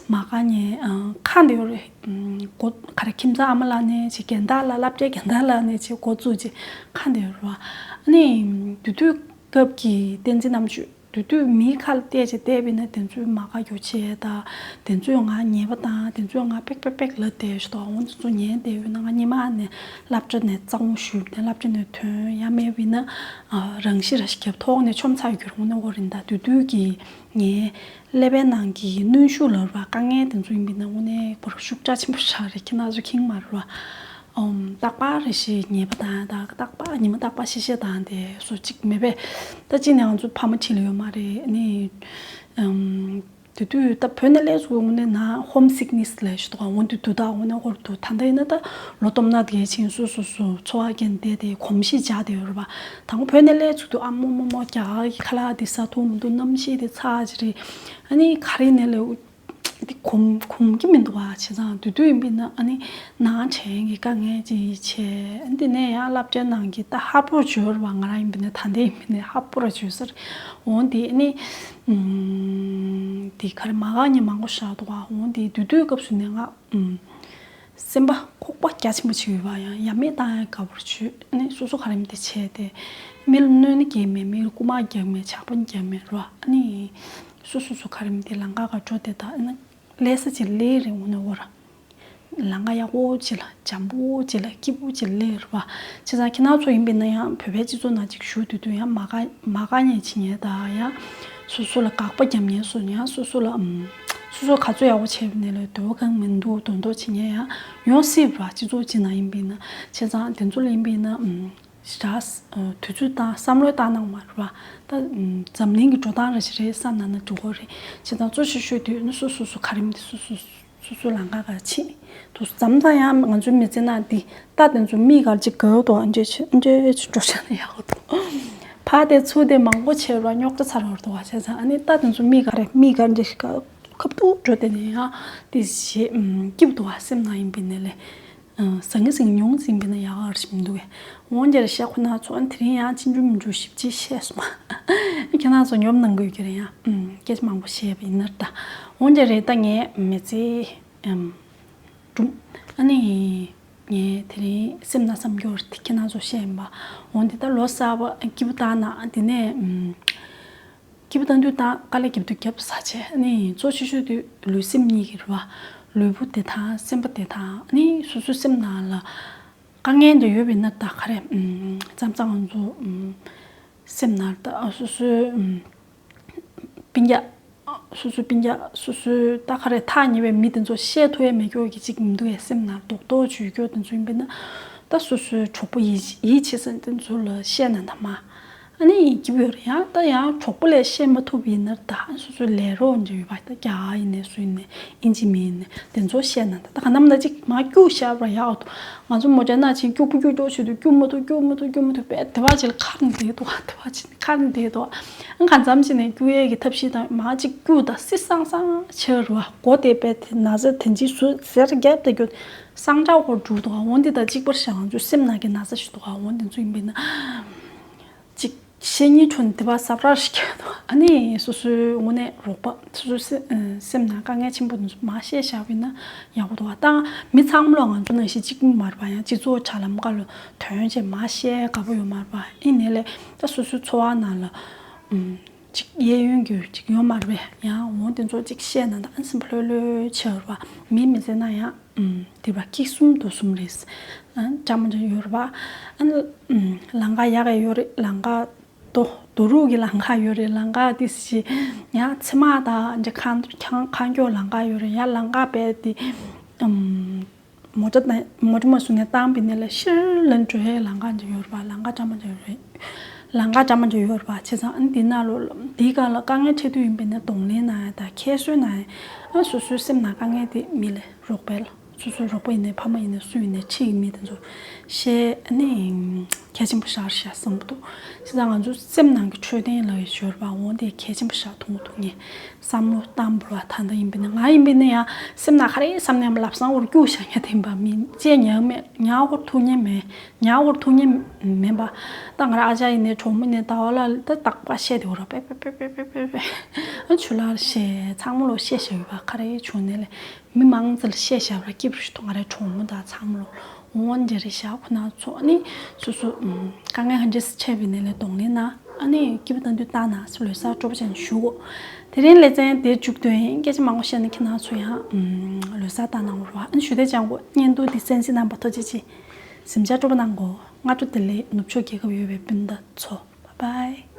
མ་དགའ་མཁན་ཁ་འདོན་ཡོད་རེད། གོ་ག་རེ་ཁྱིམ་ཚང་ཨ་མ་ལབ་ནས་བྱས། རྒན་བདག་ལབ། སློབ་གྲྭའི་རྒན་བདག་ལབ་ནས་བྱས། འགོ་བཙུགས་བྱས་ཁ་འདོན་ཡོད་རེད་པ། ཨ་ནི་དེ་དུས་སྐབས་ཀྱི་བསྟན་འཛིན་རྣམ་དཔྱོད། དུས་དུས་མིའི་ཁ་ལ་བལྟས་བྱས་བསྡད་པ་ཡིན་ན་དེ་ཚོས་མ་དགའ་རྒྱུ་བྱས་དང་། དེ་ཚོས་ང་ཉེས་པ་དང་། དེ་ཚོས་ང་པེག་པེག་པེག་ལབ་བསྡད་ཞུ་དོ། འོ་དེ་ཚོ་ཉན་བསྡད་ཡོད་ན་ང་སྔོན་མ་ནས་སློབ་གྲྭ་ནས་རྩ་དགོངས་ཞུས་པ་དང་། སློབ་གྲྭ་ནས་ཐོན་ཡ་མེད་པ་ཡིན་ན་རང་ཤི་ར་ཞིག་རྒྱབ་ཐོག་ནས་མཆོད་མཚར་གྱུར་འོང་ན། འོ་རེད་ད། དུས་དུས་ཀྱི་ངའི་ཀླད་པའི་ནང་གི་གནོན་ཤུགས་ལ་ར་དཀའ་ངལ་དེ་ཚོ་ཡིན་པ་ཡིན་ན་དངོས་གནས་པོར་ཤུགས་དྲག་ཆེན་པོ་ཞིག་རེད། ཁྱེད་རང་ཚོ་མཁྱེན་མ་རེད་བ། ཨོམ། རྟག་པར་རེ་ཞིག་ཉེས་པ་དང་། ད་རྟག་པར་ཉི་མ་རྟག་པར་ཤི་ཤི་དང་དེ་སོ་གཅིག་མེད་པས། ད་གཅིག་ནས་ང་ཚོ་ཕ་མ་ཁྲིད་ལ་ཡོད་མ་རེད། ཨ་ནི་ཨམ། དེ་དུས་ད་བོད་ནས་སླེབས་སོང་དངོས་གནས་ན་ཧོམ་སིག་ནེས་ལབ་ཞིག་འདུག་ག་འོ་དེ་འདུག་ད། འོ་ན་ཧོར་འདུག་ད་ལྟ་ཡིན་ན་ད་ལོ་སྟོང་ན་དེ་ཕྱིན་སོ་སོ་སོ་འཚོ་བ་སྐྱེལ་བསྡད་དེ་གོམས་གཤིས་འཇགས་བསྡད་ཡོད་རེད་པ། དང་པོ་བོད་ནས་སླེབས་ཚུགས་དུས་ཨ་མོ་མོ་མོ་རྒྱ་གར་གྱི་ཁ་ལག་དེ་ཟ་ཐུབ་མི་འདུག་གནམ་གཤིས་དེ་ཚ་ཅིག་རེད། ཨ་ནི་ག་རེ་ནས་ལས་འདི་གོམས་གོམས་ཀྱི་མི་འདུག་བ། བྱས་ཙང་དེ་དུས་ཡིན་པས་ན་ཨ་ནི་ནང་བྱན་གྱི་དཀའ་ངལ་ཅིག་བྱས། ཨ་ནི་དེ་ནས་ཡང་སློབ་གྲྭའི་ནང་གི་ད་ཧ་པོ་བྱོས་ར་བ། ང་རང་ཡིན་པས་ན་ད་ལྟ་ཡིན་པས་ན་ཧ་པོ་ར་བྱོས་ཟེར། འོ་དེ་ཨ་ནི་ཨམ། དེ་ག་རེ་མ་དགའ་མཁན་མང་པོ་ཞིག་འདུག་བ། འོ་དེ་དེ་དུས་སྐབས་སུ་ནས་ང་ཨམ། སེམས་པ་ཁོག་པ་རྒྱ་ཆེན་པོ་ཅིག་ཡོད་པ། ཡང་ཡ་མེད་བཏང་ཡ་དགའ་པོ་བྱོས། ཨ་ནི་སོ་སོ་ག་རེ་མི་དེ་བྱས་ཏེ། མི་ལ་གནོད་ན་རྒྱག་མེད། མི་ལ་རྐུ་མ་རྒྱག་མེད། ཇག་པ་རྒྱག་མེད་ར་བ། ཨ་ནི་སོ་སོ་སོ་ག་རེ་མི་དེ་ལམ་ཁ་ག་འགྲོ་དེ་ད། ཨ་ནི་ལས་ས་ཅིག་ལས་རེད། འོ་ན་འོ་ར་ལམ་ཁ་ཡག་པོ་ཅིག་ལ། འཇམ་པོ་ཅིག་ལ། སྐྱིད་པོ་ཅིག་ལ་སླེབས་ར་བ། བྱས་ཙང་ཁྱེད་རང་ཚོ་ཡིན་པས་ན་ཡང་བོད་པའི་སྤྱི་ཚོགས་ནང་ཅིག་བཞུགས་སྡོད་དུས་ཡང་མ་དགའ་མ་དགའ་མཁན་བྱེད་མཁན་དང་། ཡང་སོ་སོ་ལ་དགག་པ་རྒྱབ་མཁན་སོགས། ཡང་སོ་སོ་ལ་ཨམ། སོ་སོ་ག་ཚོད་ཡག་པོ་བྱས་པ་ནས་ལས་འདོད་པ་གང་མི་འདུག་མདོག་མདོག་བྱེད་མཁན་ཡང་ཡོང་སྲིད་པ། སྤྱི་ཚོགས་ཅིག་ནང་ཡིན་པས་ན། བྱས་ཙང་དེ་ཚོ་ལ་ཡིན་པས་ན་ཨམ། ཞེ་དྲག་དུས་ཚོད་བཏང་བསམ་བློ་བཏང་གནང་མ་རེད་པ། ད་འཛམ་གླིང་གི་འགྲོ་སྟངས་ར་ཞིག་རེད་བསམ་ན་ན་འགྲོ་གི་རེད། བྱས་ཙང་གཙོ་ཆེ་ཤོས་དུས་ནི་སོ་སོ་སོ་ག་རེ་མི་དེ་སོ་སོ་སོ་སོ་ལམ་ཁ་ག་ཕྱིན་འདུག་མཚམས་མཚམས་ཡང་ང་ཚོའི་མི་ཚེ་ནང་འདི་ད་དེ་ཚོ་མིག་ག་ཅིག་དགའ་འདུག་ཨ་འདྲས་ཅིག་ཨ་འདྲས་ཅིག་འགྲོ་བྱས་ན་ཡག་པོ་འདུག་ཕར་དེ་ཚུར་དེ་མང་པོ་བྱས་ར་རྙོག་དྲ་ཚ་ར་བར་འདུག་བ། བྱས་ཙང་ཨ་ནི་ད་དེ་ཚོ་མིག་ག་རེ་མིག་ག་འདྲས་ཤིག་ག་ཁབ་ཏུ་འགྲོ་དེ་ནས་ཡང་དེ་ཞེ་སྐྱིད་པོ་འདུག་བ། སེམས་ནང་ཡིན་པའི་ནས་ལས། ཨ། ཟང་ངེ་ཟིང་ངེ་ཟིང་བས་ན་ཡག་ག་རེ་ཞིག་མི་འདུག་གས། འོང་རྒྱ་རེ་བཤད་ཁོ་ན་ཚོ། ཨ་ནི་དེ་རིང་ཡང་ཅི་འཇུ་མི་འཇུ་ཞིབ་ཅིག་བཤད་སོང་། ཁྱེད་རང་ཚོ་ཉོབ་གནང་དགོས་ཀྱི་རེད། ཡང་ཨུམ་སྐད་ཆ་མང་པོ་བཤད་པ་ཡིན་ནར་ད། འོང་རྒྱ་རེ་ད་ངའི་མི་ཚེ་ཨུམ་སྒྲུང་། ཨ་ནི་ངས་དེ་རིང་སེམས་ན་བསམ་རྒྱུ་རེ་དེ་ཁྱེད་རང་ཚོ་བཤད་ཡིན་པ། འོང་དེ་ད་ལོ་གསར་པ་སྐྱིད་པོ་བཏང་ན་དེ་ནས་ཨུམ། སྐྱིད་པོ་བཏང་དུས་དང་དཀའ་ལས་རྒྱབ་དུས་རྒྱབ་ཟ་བྱས། ཨ་ནི་གཙོ་ཆེ་ཤོས་དུས་ལུས་སེམས་གཉིས་ཀྱི་རེད་བ། ལུས་པོ་དེ་དང་སེམས་པ་དེ་དང་། ཨ་ནི་སོ་སོའི་སེམས་ནང་ལ་དཀའ་ངལ་འདྲ་ཡོད་པས་ན་ད་ག་རེ་ཨུམ་མཚམས་མཚམས་ང་ཚོ་ཨུམ་སེམས་ནང་ད་སོ་སོའི་ཨུམ་སྤུན་ཀྱག་སོ་སོའི་སྤུན་ཀྱག་སོ་སོའི་ད་ག་རེ་ཐག་ཉེ་བའི་མི་དེ་ཚོ་བཤད་ཐུབ་ཡ་མེད་རྒྱུ་གི་ཅིག་མི་འདུག་གས། སེམས་ནང་རྡོག་རྡོག་བྱུག་རྒྱུ་དེ་ཚོ་ཡིན་པས་ན། ད་སོ་སོའི་གྲོགས་པོ་ཡིད་ཡིད་ཆེས་ས་དེ་ཚོ་ལ་བཤད་ན་ད་མ། ཨ་ནི་སྐྱིད་པོ་ཡོད་རེད། ཡང་ད་ཡང་གྲོགས་པོ་ལ་བཤད་མ་ཐུབ་པ་ཡིན་ན་ད་སོ་སོའི་ལས་རོགས་འདྲ་ཡོད་པ། ད་རྒྱ་གར་ཡིན་ནའི་སུ་ཡིན་ནའི་ཨིན་ཇི་མི་ཡིན་ནའི་དེ་ཚོ་བཤད་ན་ད། ད་ག་ནམ་ད་ཅིག་མ་སྐྱུག་བཤད་པ་ཡག་འདུག་ང་ཚོ་མོ་ཅག་ན་ཅིག་སྐྱུག་པོ་སྐྱུག་ཅོག་བྱེད་དུས་སྐྱུག་མ་ཐུབ་སྐྱུག་མ་ཐུབ་སྐྱུག་མ་ཐུབ་པས་དེ་བ་ཅིག་ལ་ཁར་ནས་བསྡད་འདུག་དེ་བ་ཅིག་ཁར་ནས་བསྡད་འདུག་ཨང་གང་འཚམ་ཅིག་ནས་སྐྱུག་ཡས་ཀྱི་ཐབས་ཤེས་དང་། མ་ཅིག་སྐྱུག་ད་སི་སང་སང་བྱེད་རུ་བ། མགོ་དེ་པས་དེ་ན་ཚ་དེ་འཇིགས་སུ་ཟེར་རྒྱབ་དེ་རྒྱུ་སང་ཅག་ཧོར་འགྲོ་འདུག་འོན་ཏེ་ད་གཅིག་པར་བཞག་ང་ཚོའི་སེམས་ནང་གི་ན་ཚ་ཞིག་འདུག་འོན་ཏེ་ཚོ་ཡིན་པས་ན། ཅིག་བཤད་སྙིང་བྲོ་ནས་དེ་བ་ཟབ་རར་ཞིག་ཨ་ནི་སོ་སོའི་དངོས་གནས་རོགས་པ། སོ་སོའི་སེམས་ནང་དཀའ་ངལ་ཆེན་པོ་མ་བཤད་བཞག་པ་ཡིན་ན་ཡག་པོ་འདུག་བ། ད་མི་ཚང་མ་ལོ་ང་ཚོ་ནང་བཞིན་གཅིག་པུ་མ་རེད་པ། ཡང་སྤྱི་ཚོགས་དྲ་ལམ་ཁ་ལ་དོན་ཆེ་མ་བཤད་དགའ་པོ་ཡོད་མ་རེད་པ། ཨེ་ནས་ལས་ད་སོ་སོའི་འཚོ་བ་ནང་ལ་ཅིག་གཡས་གཡོན་གྱི་ཅིག་ཡོད་མ་རེད་པས། ཡང་འོང་དེ་ཚོ་ཅིག་བཤད་ན་ད་ཨ་སེམས་ལྷོད་ལྷོད་ཆེ་བ་རེད་པ། མི་མི་ཟེར་ན་ཡང་། ཨུམ། དེ་བ་སྐྱིད་གསུམ་སྡུག་གསུམ་རེད། ཨ་ཀྲ་མ་ཀྲ་ཡོད་རེད་པ། ཨ་ནི་ཨུམ་ལམ་ཁ་ཡག་ག་ཡོད་རེད། ལམ་ཁ་རྡོ་རྡོ་རུག་གི་ལམ་ཁ་ཡོད་རེད། ལམ་ཁ་དེ་ཞིག་ཡང་ཚེར་མ་དང་འདྲ་ཁང་ཁང་ཁང་སྐྱོགས་ལམ་ཁ་ཡོད་རེད། ཡང་ལམ་ཁ་བས་དེ་ཨུམ་མོ་ཊ་དང་མོ་ཊ་མ་སུ་ནས་བཏང་པ་ཡིན་ན་ལ་ཤར་ལ་འགྲོ་ཡའི་ལམ་ཁ་འདྲ་ཡོད་རེད་པ། ལམ་ཁ་ཀྲ་མ་ཀྲ་ཡོད་རེད། ལམ་ཁ་ཀྲ་མ་ཀྲ་ཡོད་རེད་པ། བྱས་ཙང་ཨ་ནི་དེ་ནང་ལོ་དེའི་སྒང་ལ་དཀའ་ངལ་འཕྲད་དུས་ཡིན་པས་ན་གདོང་ལེན་གནང་ཡ་དང་ཁྱད་གསོད་གནང་ཡ། ཨ་སོ་སོའི་སེམས་ནང་དཀའ་ངལ་དེ་མི་ལ་རོགས་པས་ལ། སོ་སོའི་རོགས་པ་ཡིན་ནའི་ཕ་མ་ཡིན་ནའི་སུ་ཡིན་ནའི་ཕྱི་ཡི་མི་དེ་ཚོ་བཤད་ནི་གལ་ཆེན་པོ་ཞིག་རེད་བསམ་གྱི་འདུག་བྱས་ཙང་ང་ཚོ་སེམས་ནང་གི་འཕྲོད་བསྟེན་ལ་ཡོད་ཞོར་བ་འོང་དེ་གལ་ཆེན་པོ་ཞིག་མཐོང་གི་འདུག་ངས་བསམ་བློ་བཏང་བ་ད་ལྟ་ཡིན་པས་ན། ང་ཡིན་པས་ན་ཡང་སེམས་ནང་ག་རེ་བསམ་ནའི་ལབ་སང་བོར་སྐྱུག་བཞག་ཡ་དེ་ཡིན་པ། མི་ཅེས་ཉག་མེད་ཉག་བོར་ཐུག་ཉན་མེད། ཉག་བོར་ཐུག་ཉན་མེད་པ། ད་ང་རང་ཨ་ཅག་ཡིན་ནའི་གྲོགས་མོ་ཡིན་ནའི་ད་བ་ལ་ད་རྟག་པ་བཤད་དེ་བོར་པེ་པེ་པེ་པེ་པེ་པེ་པེ། ཨ་ཆུ་ལར་བཤད་ཚང་མ་ལོ་བཤད་བཞག་ཡོད་པ། ག་རེ་བྱུང་ནས་ལས། མི་མང་ཙམ་ལ་བཤད་བཞག་ར་སྐྱིད་པོ་ཞིག་འདུག་ང་རའི་གྲོགས་མོ་དང་ཚང་མ་ལོ་འོང་འདྲ་རེ་བཞག་ཁོ་ན་ཚོ་ནི་སོ་སོ་ཨུམ་དཀའ་ངལ་ཧ་འདྲེས་འཕྲད་པའི་ནས་ལས་གདོང་ལེན་ན་ ཨ་ནི་སྐྱིད་པོ་དང་དུས་བཏང་ན་ལོ་གསར་སྤྲོ་པོ་ཅན་ཞུ་གོ། དེ་རིང་ལེ་ཚན་དེ་མཇུག་སྡོད་ཡིན། སྐད་ཆ་མང་པོ་བཤད་ན་ཁྱེད་རང་ཚོ་ཡང་ལོ་གསར་བཏང་གནང་རོགས། ཨ་ནི་ཞུ་དེ་ཅང་གོ་བརྙན་ཐུང་འདི་གསན་གཟིགས་གནང་བ་ཐུགས་རྗེ་ཆེ། གཟིམ་འཇག་སྤྲོ་པོ་གནང་གོ། སྔ་དྲོ་བདེ་ལེགས། ནུབ་ཕྱོགས་རྒྱལ་ཁབ་ཡོད་པའི་སྤུན་ཟླ་ཚོ། Bye bye.